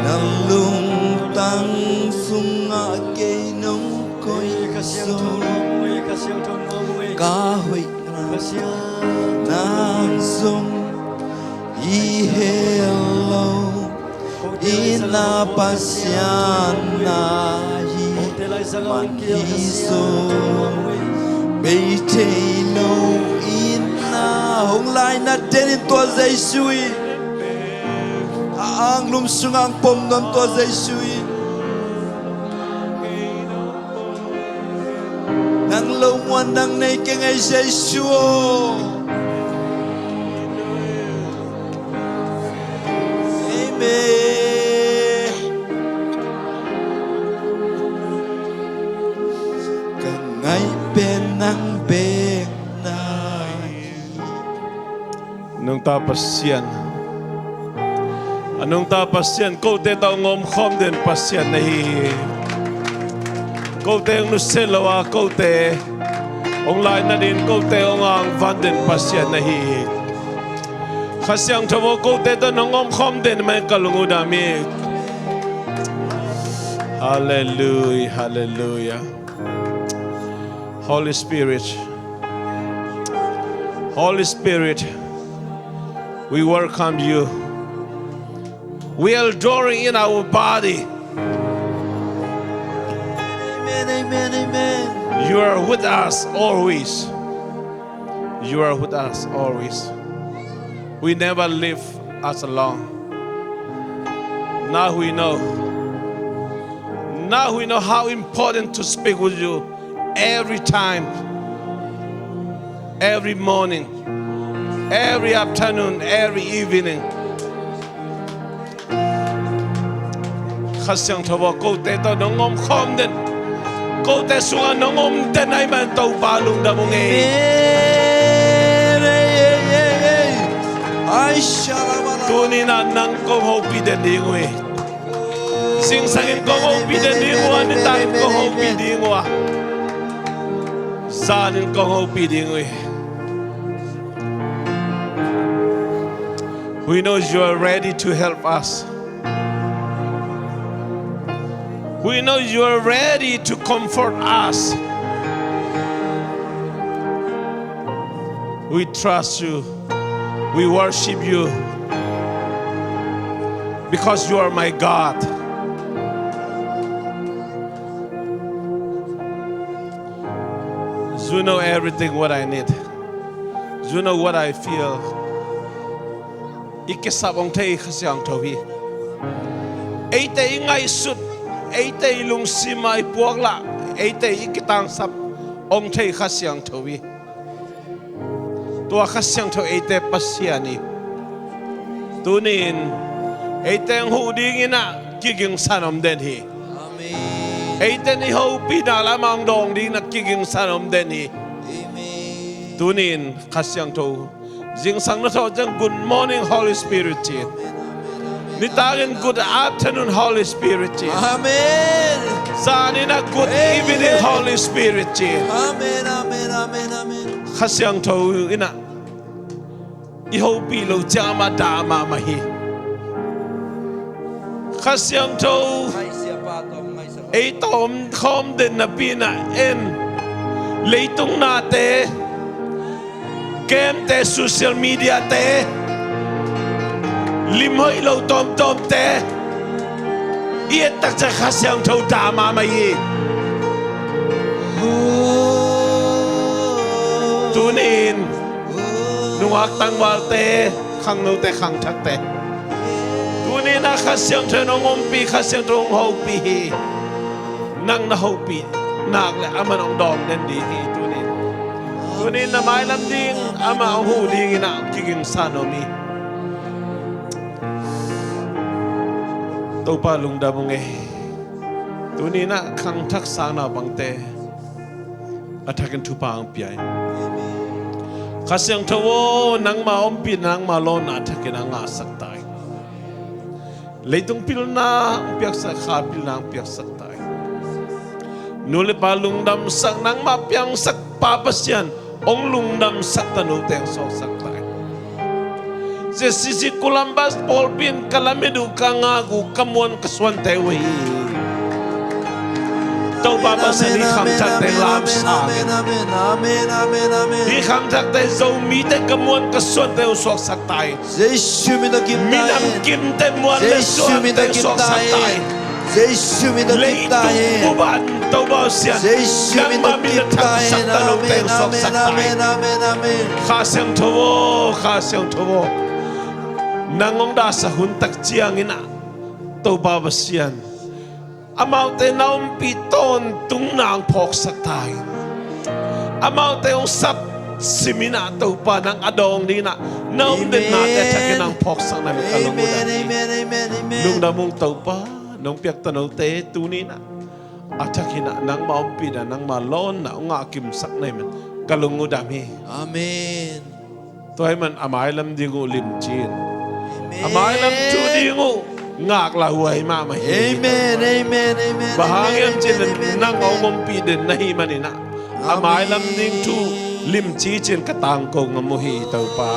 Na lungtang sungah kei nong koih zo, ka hoih nang zong i hel lo. Ina Pasian na hi man hi zo, bei thei lo ina. Hong lainat den in tua Jesu hi. A anglum sungah hong pom nuam tua Jesu hi. Nang lo muan dang nei keng ei Jesu aw. Amen. Ka ngaih pen nang bek na hi. Nungta Pasian, a nungta Pasian, kote tawh hong omkhawm den Pasian na hi hi. Kote hong nusia lo a, kote hong lainat in, kote hong angvan den Pasian na hi hi. Kha Siangtho aw, kote tawh nong omkhawm den mah in ka lung uh dam hi. Halleluiah, halleluiah. Holy Spirit, Holy Spirit, we welcome you. We are drawing in our body. Amen, amen, amen. You are with us always. You are with us always. We never leave us alone. Now we know. Now we know how important to speak with you every time, every morning, every afternoon, every evening. Kha Siangtho aw, kote tawh nong omkhawm den, kote sungah nong om den ahih man Topa lungdam ung ei. Amen. Ei, ei, ei, ei. Ai, shalabala. Tuni-in ah nang kong hopih den ding uh hi. Zingsang in kong hopih den ding uh a, nitak in kong hopih ding uh a, zan in kong hopih ding uh hi. We know you are ready to help us. We know you are ready to comfort us. We trust you. We worship you. Because you are my God. You know everything what I need. You know what I feel. I kisap hong thei Kha Siangtho hi. Eite i ngaihsut, eite i lungsim a i puaklah, eite i kitangsap hong thei Kha Siangtho hi. Tua Kha Siangtho eite Pasian hi. Tuni-in eite hong huh dingin ah kigingsan om den hi. Amen. Eite in i hopih nak leh amah hong dawng dingin ah kigingsan om den hi. Amen. Tuni-in Kha Siangtho, zingsang na thawh ciang, "Good morning, Holy Spirit," ci. Nitakin, "Good afternoon, Holy Spirit," ci. Amen. Zan in ah, "Good evening, Holy Spirit," ci. Amen, amen, amen, amen. Kha Siangtho in ah i hopih loh ciang amah dah mahmah hi. Kha Siangtho ei tawh om khawm den napi-in ah, en, leitung nate, gamete, social mediate, lim hoih lo tuamtuamte i et tak ciang Kha Siangtho dah mahmah hi. Tuni-in nungak tangvalte, khangnote, khangthakte, tuni-in ah Kha Siangtho in hong ompih, Kha Siangtho in hong hopih hi. Nang na hopih nak leh amah in hong dawng den ding hi. Tuni-in, tuni-in na mailam ding amah hong huh dingin ah kigingsan om hi. Topa lungdam ung ei. Tuni-in ah khangthak sang naupangte a thakin thupha ang pia in. Kha Siangtho aw, nangma ompih, nangma lawnna a thakin ang ngahsak ta in. Leitung pilna ang piaksak, kha pilna ang piaksak ta in. Nu le pa lungdamsak, nangma piangsak Pa Pasian, hong lungdamsak tanu teng suaksak ta in. Zia C C Columbus pawlpi in ka lamet uh, ka ngak uh, ka muan ka suante uh hi. Topa Pasian, hih khangthakte lamsang in. Hih khangthakte Zomite ka muan ka suante uh suaksak ta in. Jesu min tawh kim ta in. Minam kimte muan le suante uh suaksak ta in. Jesu min tawh kim ta in. Leitung bup ah Topa Pasian, Jesu min tawh kim ta in. Nangma min a thangsak tanu teng suaksak ta in. Amen, amen, amen. Kha Siangtho aw, Kha Siangtho aw, nang hong dahsak hun tak ciangin ah Topa Pasian, amaute na ompih tawntungna ang phawksak ta in. Amaute hong sap simin ah Topa nang a dawng dingin ah na om den nate a thakin ang phawksak na hi. Ka lung uh dam hi. Amen, amen, amen, amen. Lungdam ung Topa, nong piak tanote tuni-in ah a thakin ah nangma ompihna, nangma lawnna hong ngahkimsak na hi man ka lung uh dam hi. Amen. Tua ahih man a mailam ding uh limci in. Amen. A mailam thu ding uh ngak lauhuai mahmah hi. Amen, amen, amen. Bang hang hiam cih leh nang hong ompih den na hih manin ah a mailam ding thu limci ci-in ka tangko ngam uh hi Topa.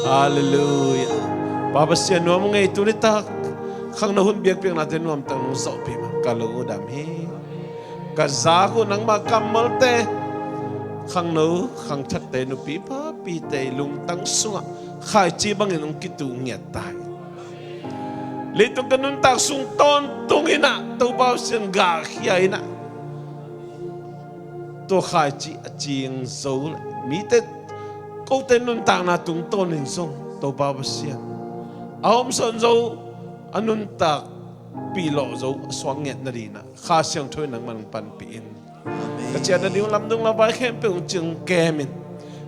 Halleluiah. Pa Pasian, nuam ung ei, tuni tak khangno hun biakpiaknate nuamtak hong zawhpih man ka lung uh dam hi. Ka zak uh nangma kammalte, khangno khangthakte, nupi papite lungtang sungah khaici bangin hong kituh ngiat ta in. Leitung ka nuntak sung tawntungin ah Topa Pasian gahkhia in ah tua khaici a cing zo le mite, kote nuntakna tungtawnin zong Topa Pasian a hawmsawn zo, a nuntak pihlawh zo a suak ngiat nadingin ah Kha Siangtho in nangman panpih in. Amen. Ka ciah nading uh lamdung lamvai khempeuh hong cing kem in.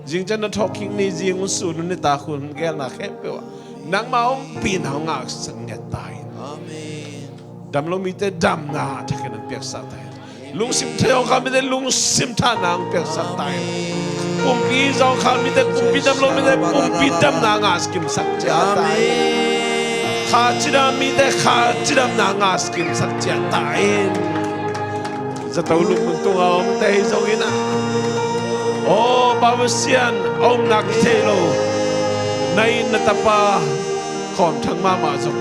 Zingciang na thawhkik ni, zing hun, sun hun, nitak hun, geelna khempeuh ah nangma ompihna hong ngahsak ngiat ta in. Amen. Damlo mite damna a thakin ang piaksak ta in. Lungsim thei zawkhal mite lungsim thahna ang piaksak ta in. Pumpi zawkhal mite, pumpi damlo mite pumpi damna ngah kimsak ciat ta in. Kha cidam mite kha cidamna ngah kimsak ciat ta in. Zato lungmuang tunga omte hi zongin ah, aw Pa Pasian, a omna kithei lo, na it na tapa khawm thang mahmah zong,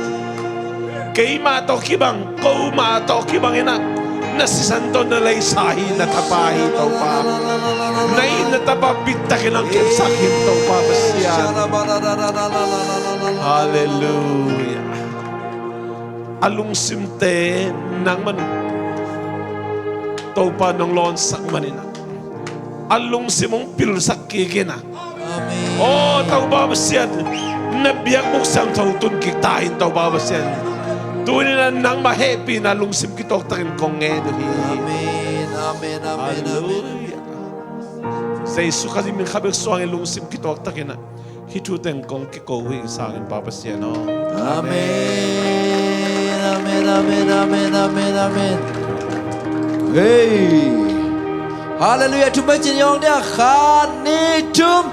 keimah tawh kibang, komah tawh kibangin ah na sisan tawh na leisa hi, na tapa hi Topa. Na it na tapa bittakin ang kepsak hi Topa Pasian. Halleluiah. A lungsimte nangman Topa nong lawnsak manin ah, a lungsim hong pilsak kik in ah. Amen. Aw Topa Pasian, na biakbuk siangtho tun kik ta in Topa Pasian. Tuni-in ah nangmah hehpihna lungsim kituaktakin kong ngen uh hi. Amen, amen, amen, amen. Halleluiah. Jesu Khazih min kha bek suangin lungsim kituaktakin ah hih thu teng kong kiko uh hi. Sangin Pa Pasian aw. Amen. Amen, amen, amen, amen, amen. Hei. Halleluiah. Thum pai cin yawng dia. Khat, nih, thum.